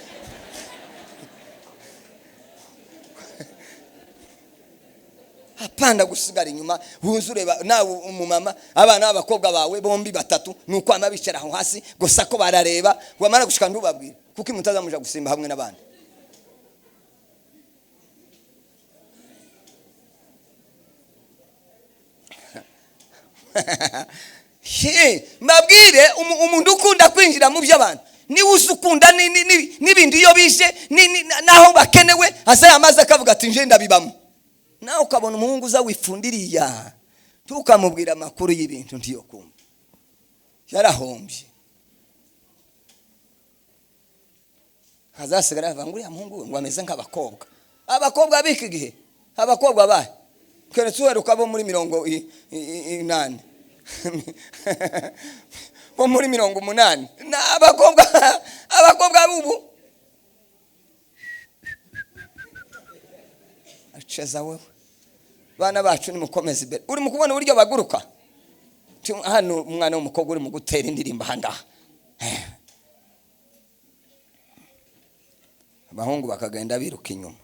Hapana gusigara inyuma wuzureba nawe umumama abana b'abakobwa bawe bombi batatu nuko amabicara aho hasi gusa ko barareba, wamara gushika ndubabwira kuko imutazamuja gusimba hamwe n'abandi. Mbabwire umuntu ukunda kwinjira mu by'abantu ni uzukunda n'ibindi iyo bije naho bakenewe asa amaze akavuga ati nje ndabibamo. Nawe ukabona umuhungu uza wifundiriya tukamubwira amakuru y'ibintu ntiyo kumva, yarahombye. Hazasigara avuga ngo uriya muhungu ngo ameze nk'abakobwa. Abakobwa b'iki gihe, abakobwa bahe keretse uheruka bo muri 80 bo muri 80 na abakobwa bubu acheza wewe. Bana bacu nimukomeze imbere. Uri mukubona uburyo baguruka hano, umwana w'umukobwa uri mu gutera indirimbo ahangaha, abahungu bakagenda biruka inyuma.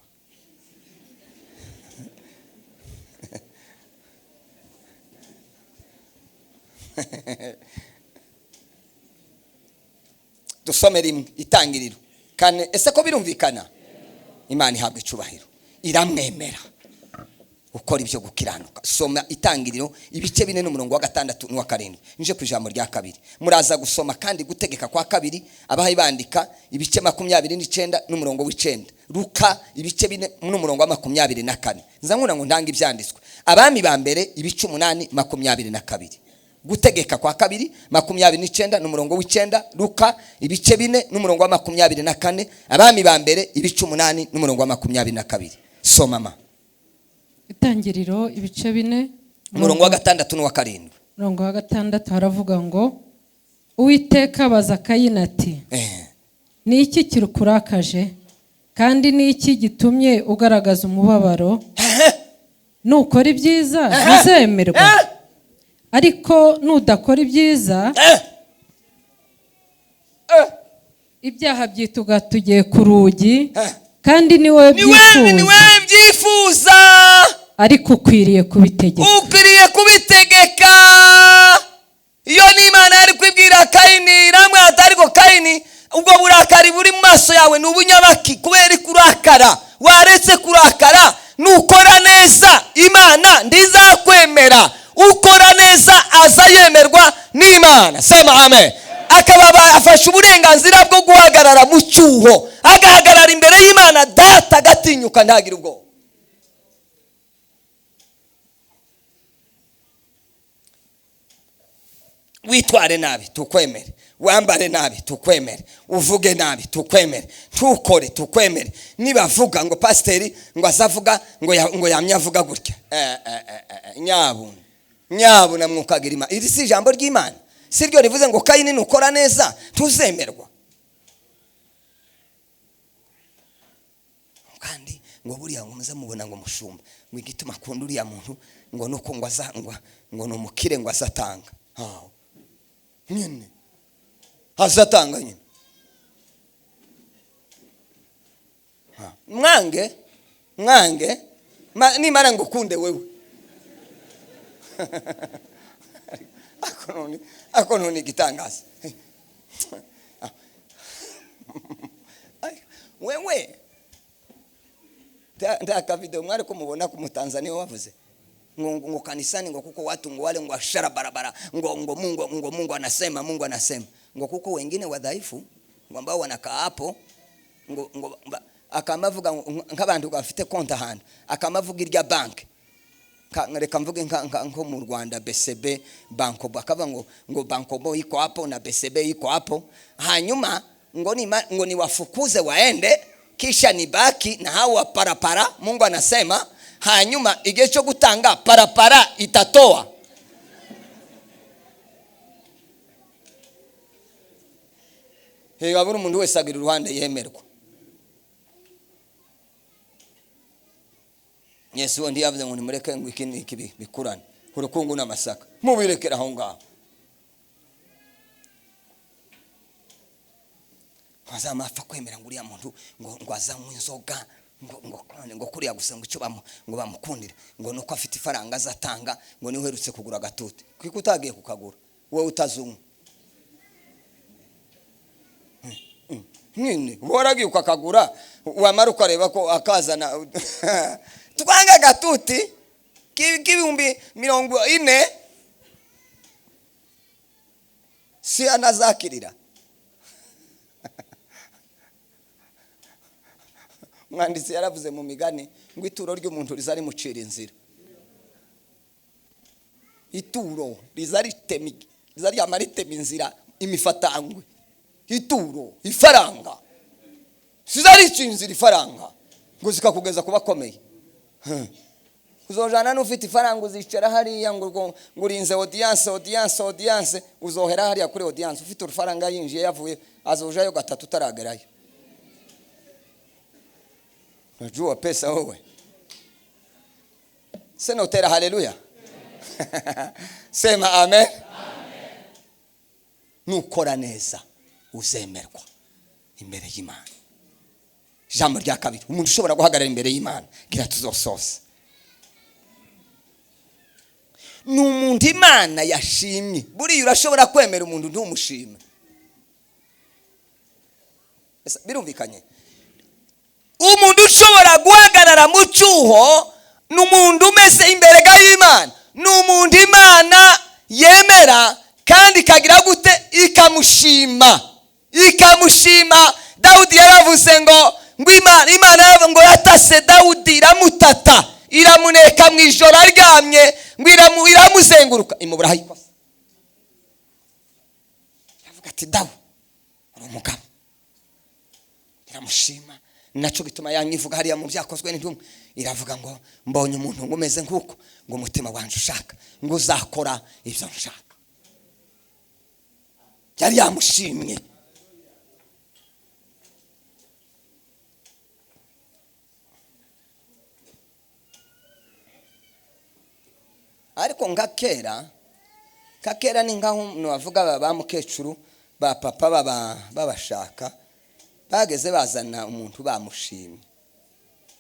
Dusome rimwe itangiriro kane. Ese ko birumvikana? Imana ihabwa icubahiro, iramwemera. Ukora ibyo gukiranuka. Soma Itangiriro ibice 4 n'umurongo wa 6 n'uwa 7. Nje ku ijambo rya kabiri. Muraza gusoma kandi Gutegeka kwa Kabiri, abahayi bandika ibice 29 n'umurongo w'9. Luka ibice 4 n'umurongo wa 24. Nza nkuna ngo ntange ibyanditswe. Abami ba Mbere ibice 8 22. Gutegeka kwa Kabiri 29 n'umurongo w'9. Luka ibice 4 n'umurongo wa 24. Abami ba Mbere ibice 8 n'umurongo wa 22. Soma ma. Itangiriro ibice 4 umurongo wa 6 n'uwa 7. Umurongo wa 6 haravuga ngo Uwiteka abaza Kayini ati ni iki kirukurakaje kandi ni iki gitumye ugaragaza umubabaro? Nukora ibyiza ntuzemerwa, ariko nudakora ibyiza ibyaha byitugatugiye ku rugi, kandi ni wowe byifuza, ariko ukwiriye kubitegeka. Ukwiriye kubitegeka. Iyo ni Imana yari kwibwira Kayini, iramwata, ariko Kayini ubwo burakari buri mu maso yawe ni ubunyabaki kubera kurakara. Waretse kurakara, nukora neza Imana ndizakwemera. Ukora neza aza yemerwa n'Imana. Sema amen. Akaba afashe uburenganzira bwo guhagarara mu cyuho, agahagarara imbere y'Imana Data, agatinyuka ntagira ubwoba. Witware nabi tukwemere, wambare nabi tukwemere, uvuge nabi tukwemere, ntukore tukwemere. Nibavuga ngo pasiteri ngo azavuga ngo yamye avuga gutya, nyabuna nyabuna mwukagira Imana. Iri si ijambo ry'Imana, si ryo rivuze ngo Kayini nukora neza tuzemerwa. Kandi ngo buriya ngo muze mubona ngo mushumba ngo igituma akunda uriya muntu ngo nuko ngo aza ngo ni umukire ngo azatanga. Nyine azatanga nyine. Mwange mwange nimara ngo ukunde wewe. Ako none gitangaza. Wewe ndaka video mwari kumubona ku Mutanzania wavuze ngo kanisani ngo kuko watu ngo wale ngo ashara barabara ngo Mungu ngo Mungu anasema Mungu anasema ngo kuko wengine wadhaifu ngo ambao wanakaa hapo ngo akamavuga nk'abantu bafite konta hano akamavuga irya bank reka mvuge nko mu Rwanda BCB Bankobo akava ngo Bankobo iko hapo na BCB iko hapo, hanyuma ngo ni wafukuze waende kisha nibaki na hawa parapara. Mungu anasema hanyuma igihe cyo gutanga parapara itatoa. Hega buri muntu wese agira uruhande yemerwa. Yesu ndi yavuze ngo nimureke ngo iki n'iki bikurane urukungu n'amasaka mubirekera aho ngaho. Azamapfa kwemera ngo uriya muntu ngo azanywe inzoga ngo kuriya gusa ngo icyo ngo bamukundira ngo nuko afite ifaranga azatanga ngo niwe uherutse kugura agatute kuko utagiye kukagura wowe utazunywa nyine waragiye ukakagura wamara ukareba ko akazana twanga agatuti k'40,000 si anazakirira. Mwanditsi yaravuze mu migani ngo ituro ry'umuntu rizari mucira inzira. Ituro rizari temi rizari amaritema inzira imifatangwe. Ituro ifaranga sizari cinzira ifaranga ngo zikakugeza kubakomeye. Uzojana n'ufite ifaranga uzicara hariya ngo urinze audience audience audience, uzohera hariya kuri audience ufite urufaranga yinjiye yavuye azojayo gatatu utaragerayo. Najua pesa wewe. Sema utera haleluya. Sema amen. Nukora neza uzemerwa imbere y'Imana. Ijambo rya kabiri, umuntu ushobora guhagarara imbere y'Imana gira tuzososa ni umuntu Imana yashimye. Buriya urashobora kwemera umuntu ntumushime. Birumvikanye? Umuntu ushobora guhagarara mu cyuho Ni umuntu umeze imbere y'Imana, ni umuntu Imana yemera kandi ikagira gute? Ikamushima, ikamushima. Dawudi yaravuze ngo Imana ngo yatase Dawudi, iramutata, iramuneka mu ijoro aryamye, ngo iramuzenguruka, imuburaho ikosa. Yavuga ati Dawudi uri umugabo, iramushima. Naco gituma yanyivuga hariya mu byakozwe n'intumwa, iravuga ngo mbonye umuntu umeze nk'uko, ngo umutima wanje ushaka, ngo uzakora ibyo nshaka. Yari yamushimye. Ariko nka kera ni nkaho bavuga ba mukecuru ba papa babashaka, bageze bazana umuntu bamushimye,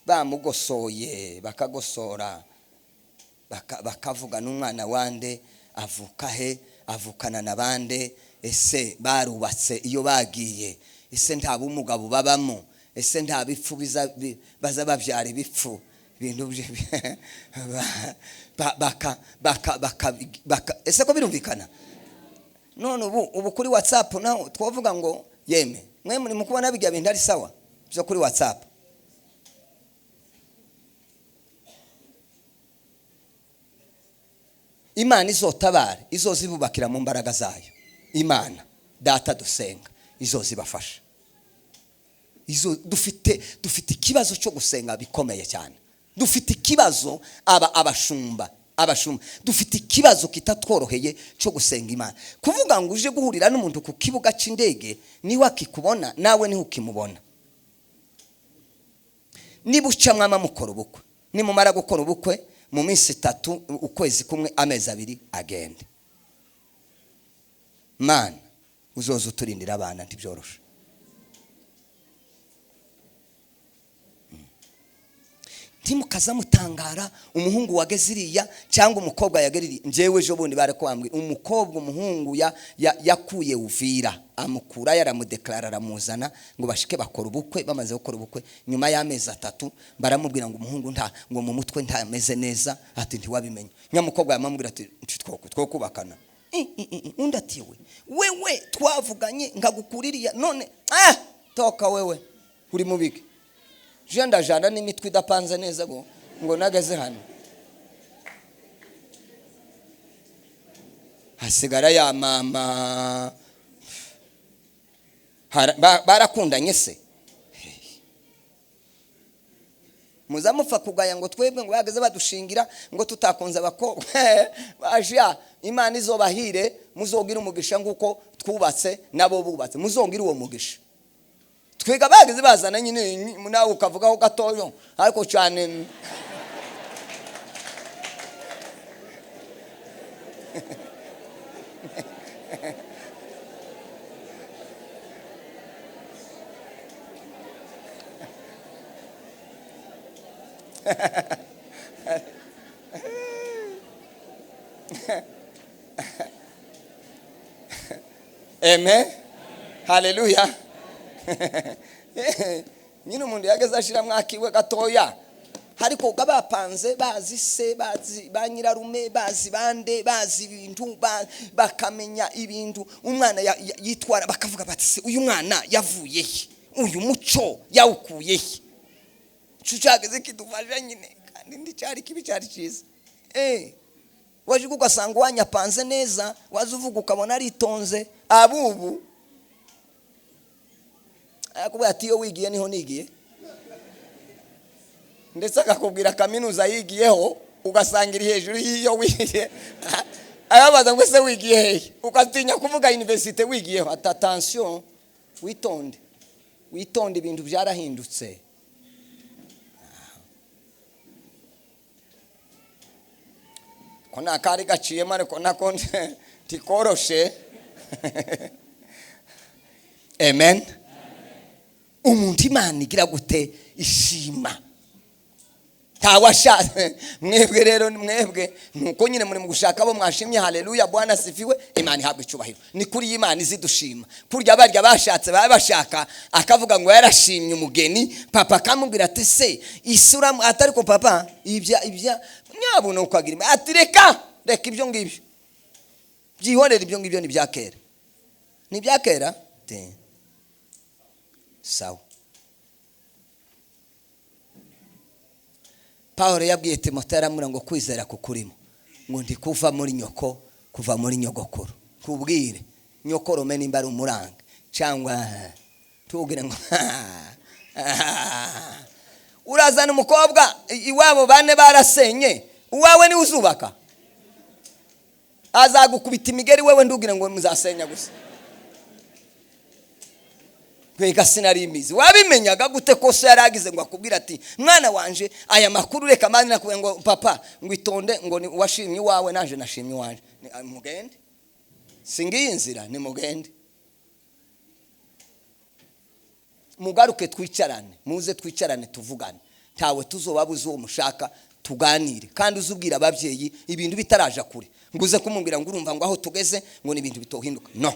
bamugosoye, bakagosora, bakavuga n'umwana wande, avuka he, avukana na bande, ese barubatse iyo bagiye, ese nta bumugabo babamo, ese nta bipfu baza babyara ibipfu, ibintu baka ese ko birumvikana. None ubu kuri WhatsApp naho twavuga ngo yeme mwe muri mukubona bijya bintu ari sawa byo kuri WhatsApp. Imana izotabara, izozibubakira mu mbaraga zayo. Imana data dusenga izozibafasha. Izo dufite ikibazo cyo gusenga bikomeye cyane. Dufite ikibazo abashumba dufite ikibazo kitatworoheye cyo gusenga Imana. Kuvuga ngo uje guhurira n'umuntu ku kibuga cy'indege, niwe akikubona nawe niho ukimubona. Niba uca mwama mukora ubukwe, nimumara gukora ubukwe mu minsi 3, ukwezi kumwe, amezi 2 agende. Mana uzoza uturindira abana, ntibyoroshe. Ntimukaza mutangara umuhungu wageze iriya cyangwa umukobwa yageririye. Njyewe ejo bundi barakwambwira umukobwa umuhungu yakuye Uvira, amukura yaramudeklara, aramuzana ngo bashike bakora ubukwe. Bamaze gukora ubukwe nyuma y'amezi 3 baramubwira ngo umuhungu nta, ngo mu mutwe ntameze neza, ati ntiwabimenye. Nyamukobwa yamamubwira ati twokubakana. Undi ati wewe twavuganye ngagukuririya none toka wewe uri mubike. Je ndajana n'imitwe idapanze neza ngo nageze hano. Hasigara ya mama. Barakundanye se. Muzamupfa kugaya ngo twebwe ngo bageze badushingira ngo tutakunze abakobwa. Baje Imana izobahire, muzogira umugisha nguko twubatse nabo bubatse, muzogira uwo mugisha. Twiga bageze bazana nyine nawe ukavugaho gatoyo ariko cyane. Amen. Hallelujah. Nyine umuntu yageze ashira mwakiwe gatoya, ariko bapanze bazi se, bazi ba nyirarume, bazi bande, bazi ibintu, bakamenya ibintu umwana yitwara, bakavuga bati se uyu mwana yavuye he, uyu muco yawukuye he. Cyageze kidufasha nyine, kandi ndi cyari kibi cyari cyiza. Waje ugasanga wanyapanze neza, waza uvuga ukabona aritonze. Abubu akubwira ati iyo wigiye niho nigiye, ndetse akakubwira kaminuza yigiyeho ugasanga iri hejuru y'iyo wigiye. Arabaza ngo ese wigiye hehe, ukatinya kuvuga universite wigiyeho. Ati attention, witonde, witonde, ibintu byarahindutse. Ko nakari gaciyemo ariko nako ntikoroshe. Amen. Umuntu Imana igira gute? Ishima. Ntawashatse mwebwe rero, mwebwe nuko nyine muri mu gushaka abo mwashimye. Haleluya, Bwana sifiwe, Imana ihabwa icyubahiro. Ni kuri Imana izidushima. Kurya barya bashatse baba bashaka, akavuga ngo yarashimye umugeni, papa akamubwira ati se isura atari ko papa ibya ibya nyabuno ukagira ati reka reka ibyo ngibyo byihorera, ibyo ngibyo ni byakera, ni byakera. Sawa. Pawulo yabwiye Timoteyo aramubwira ngo kwizera kukurimo ngo ndikuva muri nyoko, kuva muri nyogokuru. Kubwire nyokorome nimba ari umuranga cyangwa tubwire ngo urazana umukobwa iwabo bane barasenye, uwawe niwe uzubaka, azagukubita imigeri wewe ndubwire ngo muzasenya gusa. Twega sinari imizi. Wabimenyaga gute ko se yaragize ngo akubwira ati mwana wanje aya makuru reka mani nakubwira ngo papa ngo itonde ngo ni washimye wawe naje nashimye wanje. Mugende. Singiye inzira ni mugende. Mugaruke twicarane, muze twicarane tuvugane. Ntawe tuzobabuze uwo mushaka tuganire. Kandi uzubwira ababyeyi ibintu bitaraja kure. Nguze kumubwira ngo urumva ngo aho tugeze ngo ni ibintu bitohinduka. No.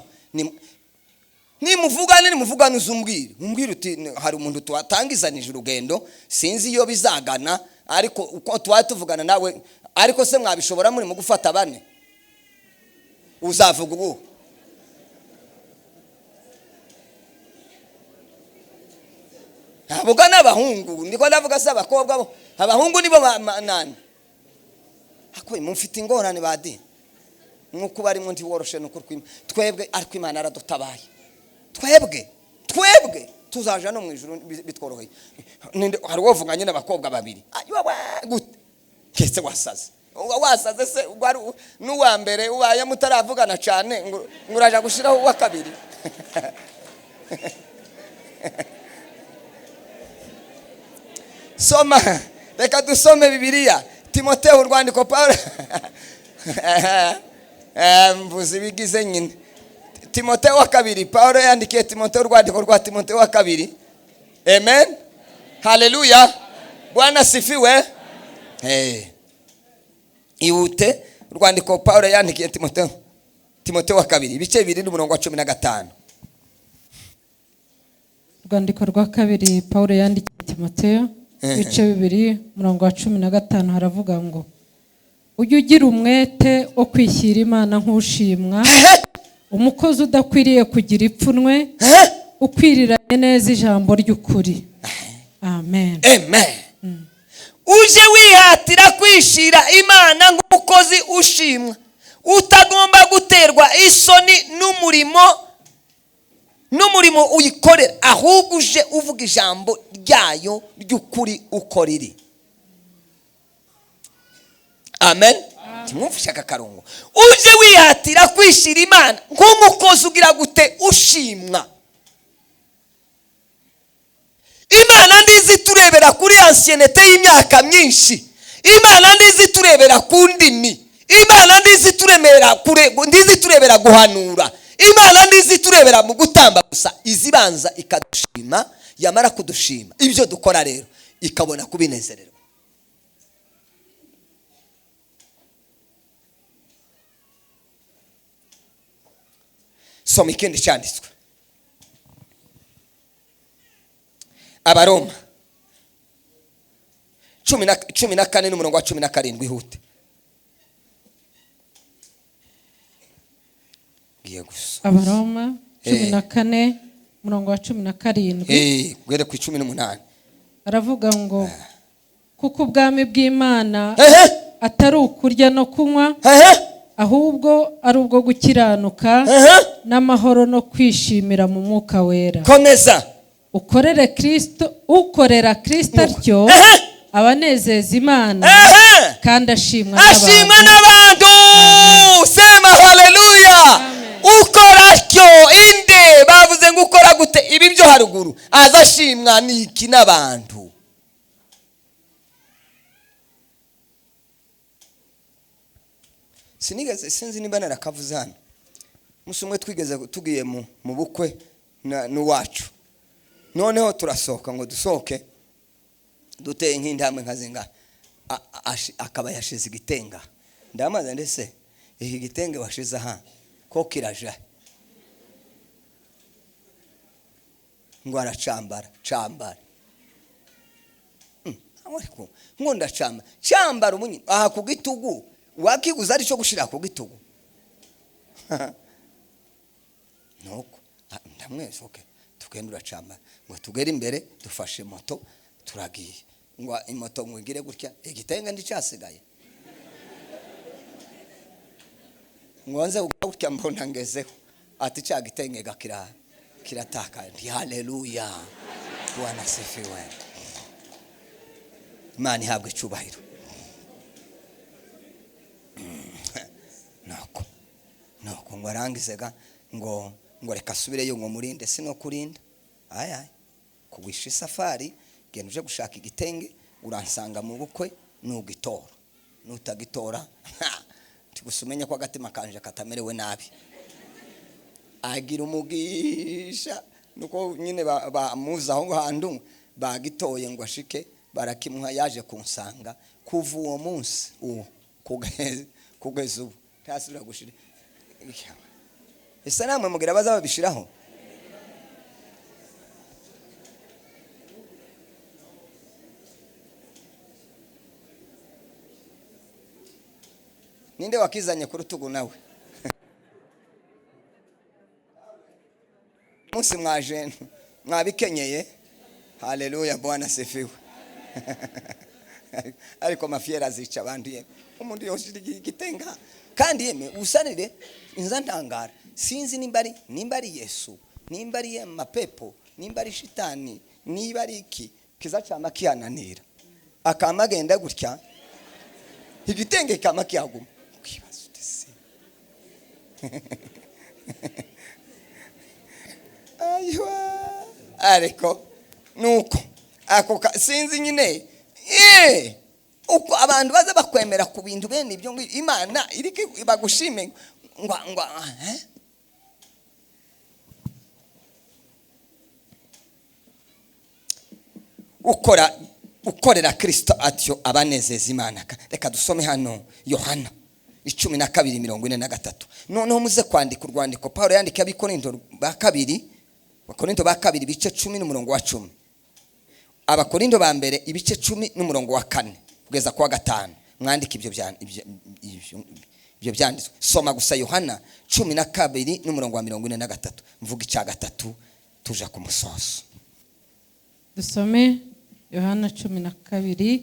Nimuvugane nimuvugane uzumbwire. Umbwire uti hari umuntu twatangizanije urugendo sinzi iyo bizagana ariko uko twatuvugana nawe ariko se mwabishobora muri mu gufata bane. Uzavuga ubu. Avuga n'abahungu ndiko ndavuga se abakobwa bo abahungu nibo nani. Akwe mufite ingorane badi. Nkuko bari mu ndi woroshe nuko kwima. Twebwe ariko Imana aradutabaye. Twebwe twebwe tuzaja no mu ijuru bitworoheye. Ninde hari wovuganye n'abakobwa babiri. Ayiwa gute kese wasaze. Wasaze se ugwari n'uwa mbere ubaye mutaravugana cyane ngo uraja gushiraho uwa kabiri. Soma reka dusome Bibiliya. Timoteyo urwandiko Paulo mvuze bigize nyine. Timoteyo wa kabiri, Paulo yandikiye Timoteyo urwandiko rwa Timoteyo wa kabiri. Amen. Haleluya. Bwana sifiwe. Hey. Ihute urwandiko Paulo yandikiye Timoteyo, Timoteyo wa kabiri ibice 2 n'umurongo wa 15. Urwandiko rwa kabiri Paulo yandikiye Timoteyo ibice 2 umurongo wa 15 haravuga ngo ujye ugira umwete wo kwishyira Imana nk'ushimwa, umukozi udakwiriye kugira ipfunwe, ukwiriranye neza ijambo ry'ukuri. Amen. Amen. Uje wihatira kwishira Imana nk'umukozi ushimwa, utagomba guterwa isoni n'umurimo uyikorera, ahubwo uje uvuga ijambo ryayo ry'ukuri uko riri. Amen. Timwumvisha akarongo. Uje wihatira kwishira Imana nk'umukozi ugira gute ushimwa. Imana ndizi turebera kuri ancienneté y'imyaka myinshi. Imana ndizi turebera ku ndimi. Imana ndizi turemera kure, ndizi turebera guhanura. Imana ndizi turebera mu gutamba gusa. Izibanza ikadushima, yamara kudushima ibyo dukora rero ikabona kubinezererwa. Soma ikindi cyanditswe. Abaroma 14 n'umurongo wa 17 ihute. Ngiye gusa. Abaroma 14 umurongo wa 17. Gwere ku 18. Aravuga ngo kuko ubwami bw'Imana atari ukurya no kunywa, ahubwo ari ubwo gukiranuka n'amahoro no kwishimira mu mwuka wera. Komeza. Ukorere Kristo, ukorera Kristo atyo abanezeza Imana kandi ashimwa n'abantu. Sema haleluya. Ukora atyo inde bavuze ngo ukora gute ibi byo haruguru azashimwa niki n'abantu. Sinigeze sinzi nimba narakavuze hano. Umunsi umwe twigeze tugiye mu bukwe n'uwacu. Noneho turasohoka ngo dusohoke duteye nk'intambwe nka zinga. Akaba yashize igitenga. Ndamaze ndese iki gitenge washize aha ko kiraje, ngo aracambara cambara. Ariko ngo ndacamba cambara umunyi aha ku gitugu, wakiguza ari cyo gushira ku gitugu. Nuko ndamwese okay, tugenda uracambara, ngo tugere imbere dufashe moto turagiye, ngo imoto ngwigire gutya igitenge ndicyasigaye, ngo nze gutya mbona ngezeho, ati cya gitenge gakira kirataka. Nti haleluya, Bwana sifiwe, Imana ihabwe icyubahiro. Nuko ngo arangizega ngo reka asubireyo ngo murinde, sino kurinda ay kuwisha isafari, genda uje gushaka igitenge uransanga mu bukwe, nugitora nutagitora tigusumenye ko agatima kanje katamerewe nabi. Agira umugisha nuko nyine bamuza aho handu bagitoye ngo ashike barakimuha, yaje kunsanga kuva uwo munsi uwo kugeza ubu ntasubira gushira. Ese namwe mugira baza babishiraho? Ninde wakizanye ku rutugu nawe? Munsi mwaje mwabikenyeye. Haleluya, Bwana sifiwe. Ariko mafiera zica abantu yeme, umuntu yoshira igitenga kandi yeme usanire inza ntangara. Sinzi nimba ari Yesu, nimba ari mapepo, nimba ari shitani, niba ari iki kizacama kiananira, akamagenda gutya igitenge kama kiyaguma. Ukibaza utese aywa, ariko nuko ako sinzi nyine uko abantu baza bakwemera ku bintu bene ibyo ngo Imana irike bagushime ngo ukora ukorera Kristo atyo abanezeza Imana. Reka dusome hano Yohana 12:43. Noneho muze kwandika urwandiko Paulo yandikiye abikorinto ba kabiri, Abakorinto ba kabiri ibice 10 n'umurongo wa 10. Abakorinto ba mbere ibice 10 n'umurongo wa 4 kugeza kwa 5. Mwandike ibyo byanditswe. Soma gusa Yohana 12 n'umurongo wa 43. Mvuga icya gatatu tuja ku musozo. Dusome Yohana 12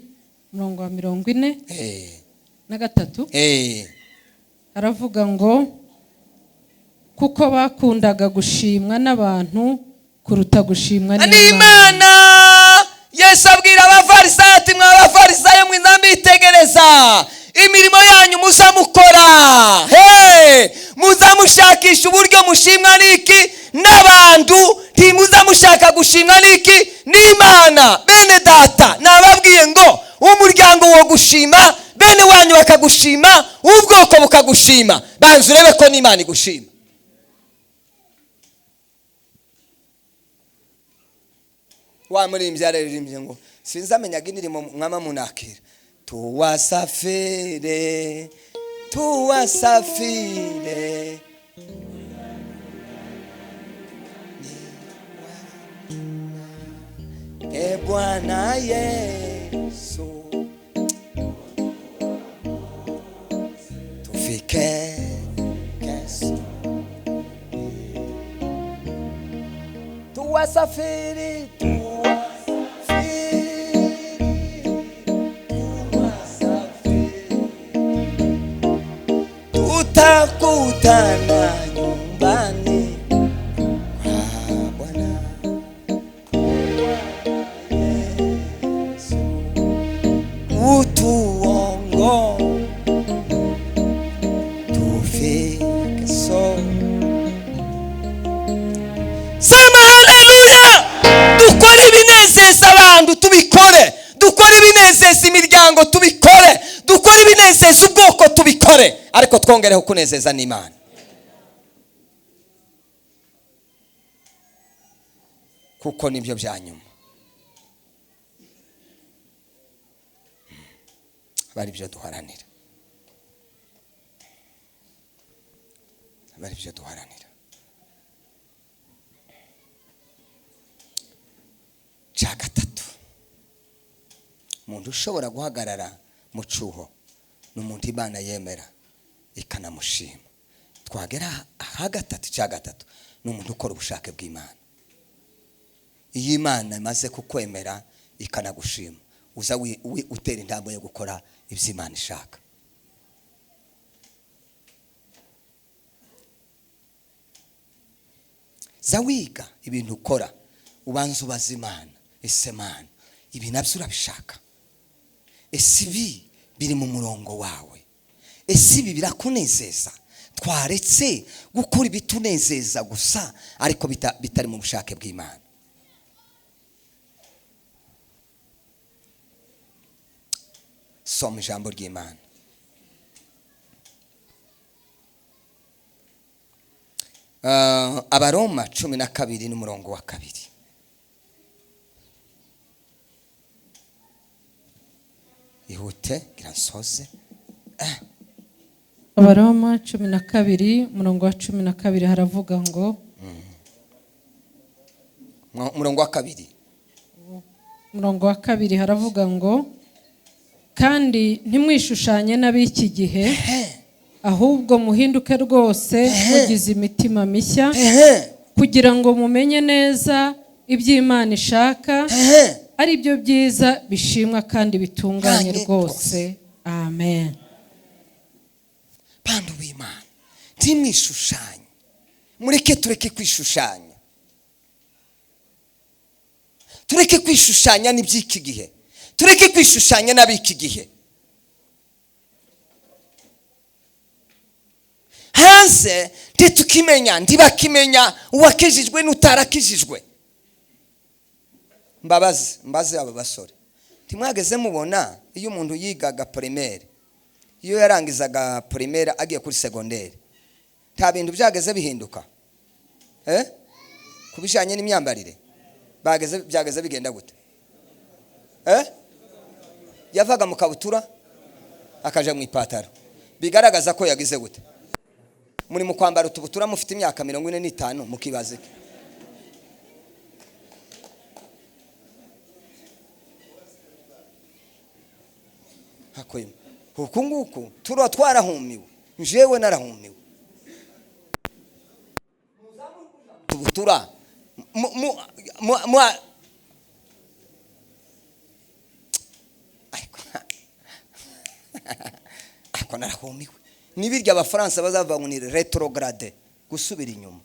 umurongo wa 43. Aravuga ngo kuko bakundaga gushimwa n'abantu kuruta gushimwa n'Imana. Yesu abwira abafarisayo ati mwa bafarisayo mwe ndambitegereza imirimo yanyu muzamukora, muzamushakisha uburyo mushimwa n'iki n'abantu, ntimuzamushaka gushimwa n'iki n'Imana. Bene data nababwiye ngo umuryango wo gushima, bene wanyu bakagushima, ubwoko bukagushima, banza urebe ko n'Imana igushima. Wa murimbyi yararirimbye ngo sinzamenyaga indirimbo mwama munakira, tuwasafire tuwasafire e Bwana Yesu tufike kesho, tuwasafiri tutakutana nyumbani kwa Bwana Yesu utuongo tufike so. Sema haleluya. Dukore ibinezeza abantu tubikore, dukore ibinezeza imiryango tubikore, dukore ibinezeza ubwoko tubikore, ariko twongereho kunezeza n'Imana. Kuko nibyo bya nyuma. Bari byo duharanira, bari byo duharanira. Cya gatatu, umuntu ushobora guhagarara mu cyuho ni umuntu Imana yemera ikanamushima. Twagera aha gatatu, cya gatatu ni umuntu ukora ubushake bw'Imana. Iyo Imana imaze kukwemera ikanagushima, uza utera intambwe yo gukora ibyo Imana ishaka. Za wiga ibintu ukora, ubanza ubaza Imana, ese Mana ibi nabyo urabishaka? Ese ibi biri mu murongo wawe? Ese ibi birakunezeza? Twaretse gukora ibitunezeza gusa ariko bitari mu bushake bw'Imana. Soma ijambo ry'Imana. Abaroma 12 n'umurongo wa 2. Ihute gira nsoze. Abaroma 12 umurongo wa 12 haravuga ngo, umurongo wa 2. Umurongo wa 2 haravuga ngo, kandi ntimwishushanye n'ab'iki gihe, ahubwo muhinduke rwose mugize imitima mishya, kugira ngo mumenye neza iby'Imana ishaka, ari byo byiza bishimwa kandi bitunganye rwose. Amen. Bantu b'Imana, ntimwishushanye, mureke tureke kwishushanya, tureke kwishushanya n'iby'iki gihe, tureke kwishushanya n'ab'iki gihe. Hanze ntitukimenya, ntibakimenya uwakijijwe n'utarakijijwe. Mbabaze, mbaze aba basore, ntimwageze mubona iyo umuntu yigaga primaire, iyo yarangizaga primaire agiye kuri secondaire, nta bintu byageze bihinduka kubijanye n'imyambarire? Bageze byageze bigenda gute? Yavaga mu kabutura akaja mu ipataro, bigaragaza ko yagize gute? Muri mu kwambara utubutura mufite imyaka 45, mukibaze iki? Hakoyima uku nguku turwa twarahumiwe, njewe narahumiwe. Tubutura mu ariko narahumiwe. Nibirya abafaransa bazavuga ngo ni retrograde, gusubira inyuma.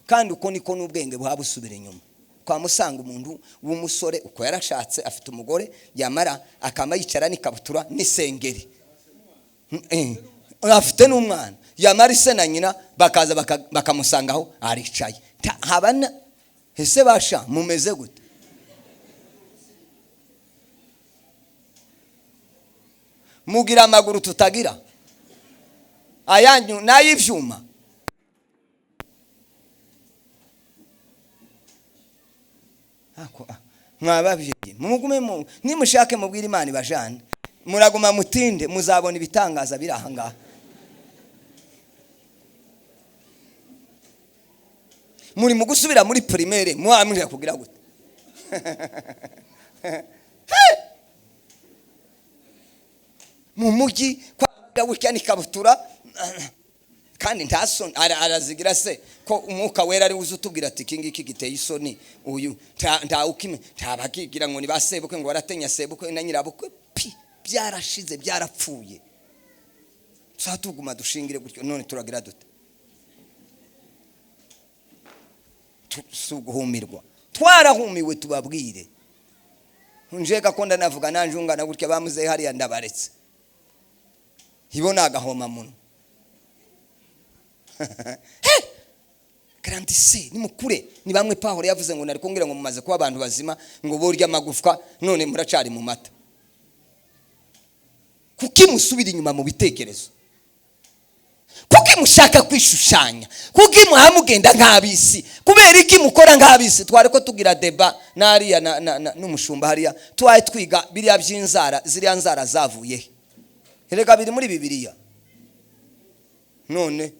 Kandi uko niko n'ubwenge buha busubira inyuma. Kwa musanga umuntu w'umusore uko yarashatse afite umugore, yamara akama yicara n'ikabutura n'isengeri, afite n'umwana, yamara ise na nyina bakaza bakamusangaho aricaye. Habana ese basha mumeze gute? Mugira amaguru tutagira, ayanyu n'ay'ivyuma. Mwababyeyi mugume nimushake mubwire Imana ibajane, muraguma mutinde, muzabona ibitangaza biri aha ngaha. Muri mu gusubira muri primaire mwamuje kugira gute? Mu mugi kwa gutya n'ikabutura, kandi nta soni arazigira se ko umwuka wera ari uzutubwira ati iki ngiki giteye isoni, uyu nta ukime ntabakigira ngo ni basebukwe ngo baratenya sebukwe na nyirabukwe. Pi byarashize, byarapfuye. Tuzatuguma dushingire gutyo none turagira dute? Tuguhumirwa, twarahumiwe tubabwire. Njega ko ndanavuga nanje ungana gutya bamuze hariya ndabaretse, ibona agahoma muno. Grandissez, nimukure. Ni bamwe Pawulo yavuze ngo nari kumbwira ngo mumaze kuba abantu bazima, ngo burya amagufwa none muracari mu mata. Kuki musubira inyuma mu bitekerezo? Kuki mushaka kwishushanya? Kuki muhamugenda nk'abisi? Kubera iki mukora nk'abisi? Twari ko tugira deba nariya n'umushumba hariya, twaye twiga biriya by'inzara, ziriya nzara zavuye he? Erega biri muri Bibiliya. None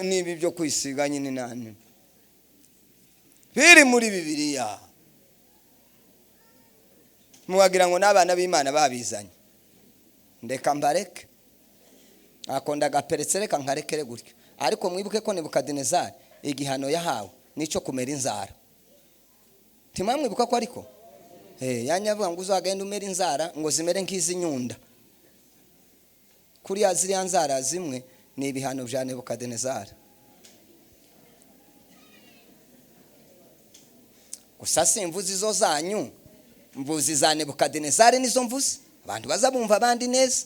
nibi byo kwisiga nyine nani biri muri Bibiliya, muwagira ngo n'abana b'Imana babizanye. Ndeka mbareke akonda gaperetse, reka nkarekere gutyo. Ariko mwibuke ko Nebukadinezari igihano yahawe nico kumera inzara. Ntimwamwibuka ko ariko yanyavuga ngo uzagenda umera inzara ngo zimere nk'izinyunda. Kuriya ziriya nzara zimwe ni ibihano bya Nebukadinezari. Gusa simvuze izo zanyu, mvuze za Nebukadinezari nizo mvuze. Abantu bazabumva abandi neza.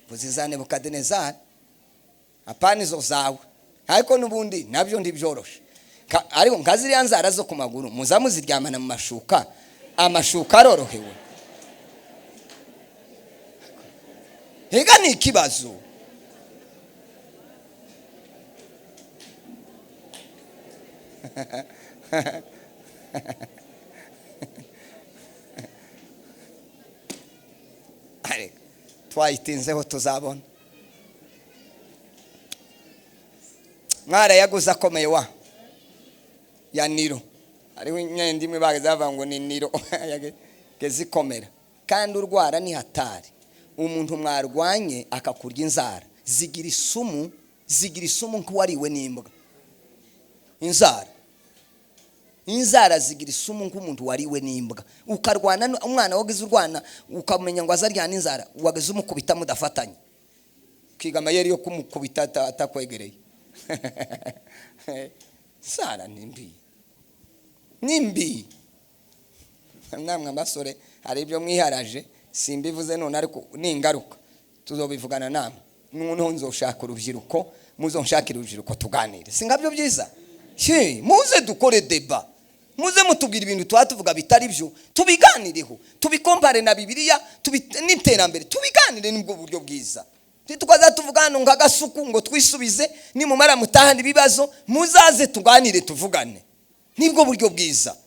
Mvuze za Nebukadinezari, apana izo zawe. Ariko nubundi nabyo ndibyoroshe. Ariko nkaziriya nzara zo ku maguru muza muziryamana mu mashuka, amashuka arorohewe. Hega ni ikibazo. Ariko twayitinzeho tuzabona. Mwarayaguze akomeye wa ya Niro. Hariho imyenda imwe bageze bavuga ngo ni Niro gezikomera. Kandi urwara ni hatari. Umuntu mwarwanye akakurya inzara zigira isumu, zigira isumu nk'uwariwe n'imbwa. Inzara zigira isumu nk'umuntu wariwe n'imbwa. Ukarwana umwana wagize urwana ukamenya ngo azaryana inzara, wageze umukubita mudafatanye, ukiga amayeri yo kumukubita atakwegereye. Sara ni mbi, ni mbi. Namwe abasore hari ibyo mwiharaje, simbivuze none ariko ni ingaruka tuzobivugana namwe. Noneho nzoshaka urubyiruko, muzonshakira urubyiruko tuganire. Singabyo byiza? Muze dukore deba, muze mutubwira ibintu twatuvuga bitari byo, tubiganireho, tubikompare na Bibiliya, n'iterambere, tubiganire nibwo buryo bwiza. Ntitukaza tuvugana ngo agasuku ngo twisubize, nimumara mutahana ibibazo muzaze tuganire tuvugane, nibwo buryo bwiza.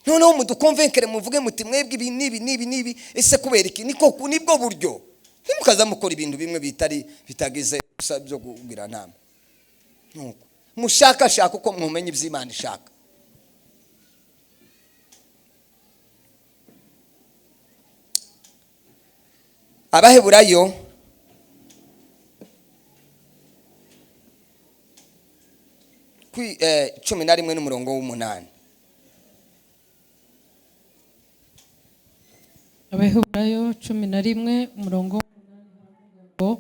Noneho mudukonvenkere muvuge muti mwebwe ibi nibi nibi nibi, ese kubera iki? Niko nibwo buryo. Ntimukaza mukora ibintu bimwe bitari bitagize gusa byo kugira nama. Nuko mushakashaka uko mumenye iby'Imana ishaka. Abaheburayo kwi 11 n'umurongo w'8. Abaheburayo 11 umurongo w'8.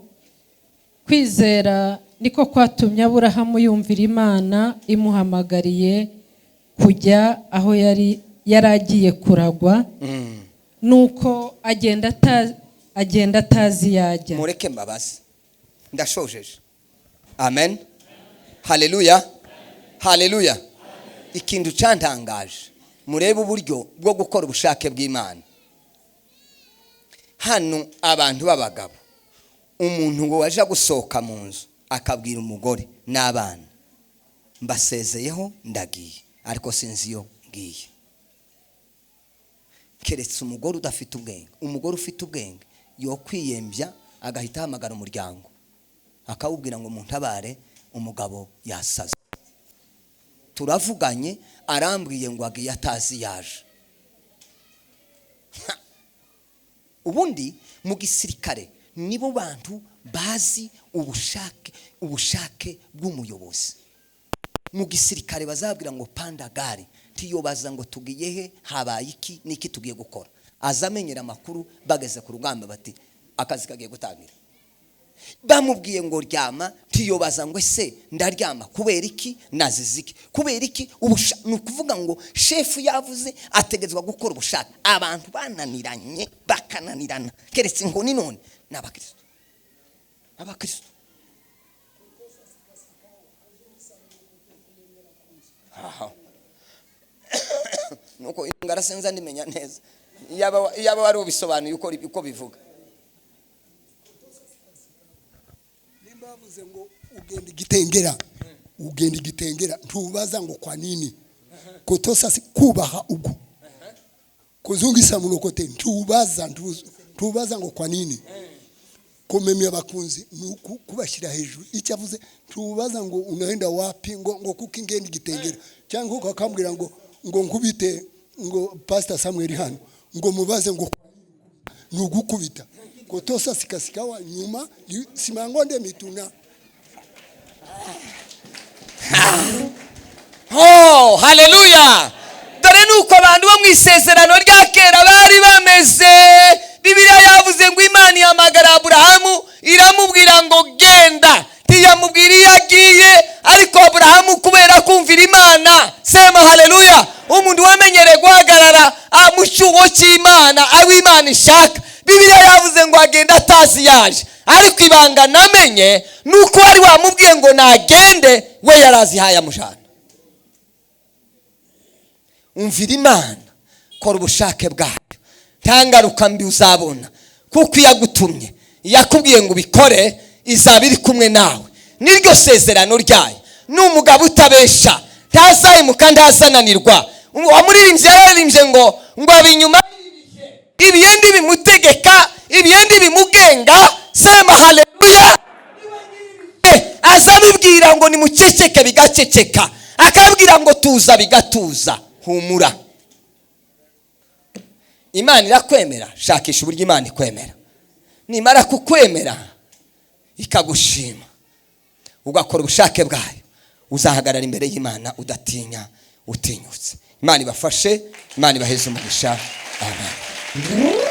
Kwizera niko kwatumye Aburahamu yumvira Imana imuhamagariye kujya aho yari yaragiye kuragwa, nuko agenda atazi yajya. Mureke mbabazi, ndashojeje. Amen, haleluya, haleluya. Ikintu cyantangaje, murebe uburyo bwo gukora ubushake bw'Imana. Hano abantu b'abagabo, umuntu ngo waje gusohoka mu nzu akabwira umugore n'abana, mbasezeyeho ndagiye, ariko sinzi iyo ngiye. Keretse umugore udafite ubwenge. Umugore ufite ubwenge yo kwiyembya agahita ahamagara umuryango akawubwira ngo muntabare, umugabo yasaze, turavuganye arambwiye ngo agiye atazi yaje. Ubundi mu gisirikare nibo bantu bazi ubushake bw'umuyobozi. Mu gisirikare bazabwira ngo panda gari, ntiyobaza ngo tugiye he, habaye iki niki tugiye gukora. Azamenyera amakuru bageze ku rugamba bati akazi kagiye gutangira. Bamubwiye ngo ryama, ntiyobaza ngo ese ndaryama kubera iki, nazize iki, kubera iki. Ni ukuvuga ngo shefu yavuze ategetswe gukora ubushake. Abantu bananiranye bakananirana, keretse ngo ni none ni abakristo, abakristo. Aha nuko ingarasenza ndimenya neza, yaba wari ubisobanuye uko bivuga. Nimba Yaravuze ngo ugenda igitengera, ugenda igitengera, ntubaza ngo kwa nini. Kotosa si kubaha ugu kuzungisa mulokote, ntubaza ntubaza ngo kwa nini. Kumemya abakunzi ni kubashyira hejuru. Icyo avuze, ntubaza ngo unaenda wapi, ngo kuko ingenda igitengera, cyangwa ukakambwira ngo nkubite ngo Pastor Samuel hano, ngo mubaze ngo nugukubita kotosa sikasikawa nyuma simangonde mituna. Oh, haleluya! Dore nuko abantu bo mu isezerano rya kera bari bameze. Bibiliya yavuze ngo Imana ihamagara Aburahamu iramubwira ngo genda, ntiyamubwira iyo agiye, ariko Aburahamu kubera kumvira Imana, sema haleluya, umuntu wamenyereye guhagarara mu cyuho cy'Imana, aho Imana ishaka. Bibiliya yavuze ngo agenda atazi yaje, ariko ibanga namenye nuko wari wamubwiye ngo nagende, we yarazihaye amujana. Umvira Imana, kora ubushake bwayo, nta ngaruka mbi uzabona, kuko iyagutumye, yakubwiye ngo ubikore, izaba iri kumwe nawe. Niryo sezerano ryayo. Ni umugabo utabesha, ntazayimuka, ntazananirwa. Uwamuririmbye yararirimbye ngo abe inyuma ibiyindi bimutegeka, ibiyindi bimugenga. Sema haleluya. Azabibwira ngo nimuceceke, bigaceceka, akabwira ngo tuza, bigatuza. Humura, Imana irakwemera. Shakisha uburyo Imana ikwemera. Nimara kukwemera ikagushima, ugakora ubushake bwayo, uzahagarara imbere y'Imana udatinya, utinyutse. Imana ibafashe, Imana ibaheze umugisha. Amen.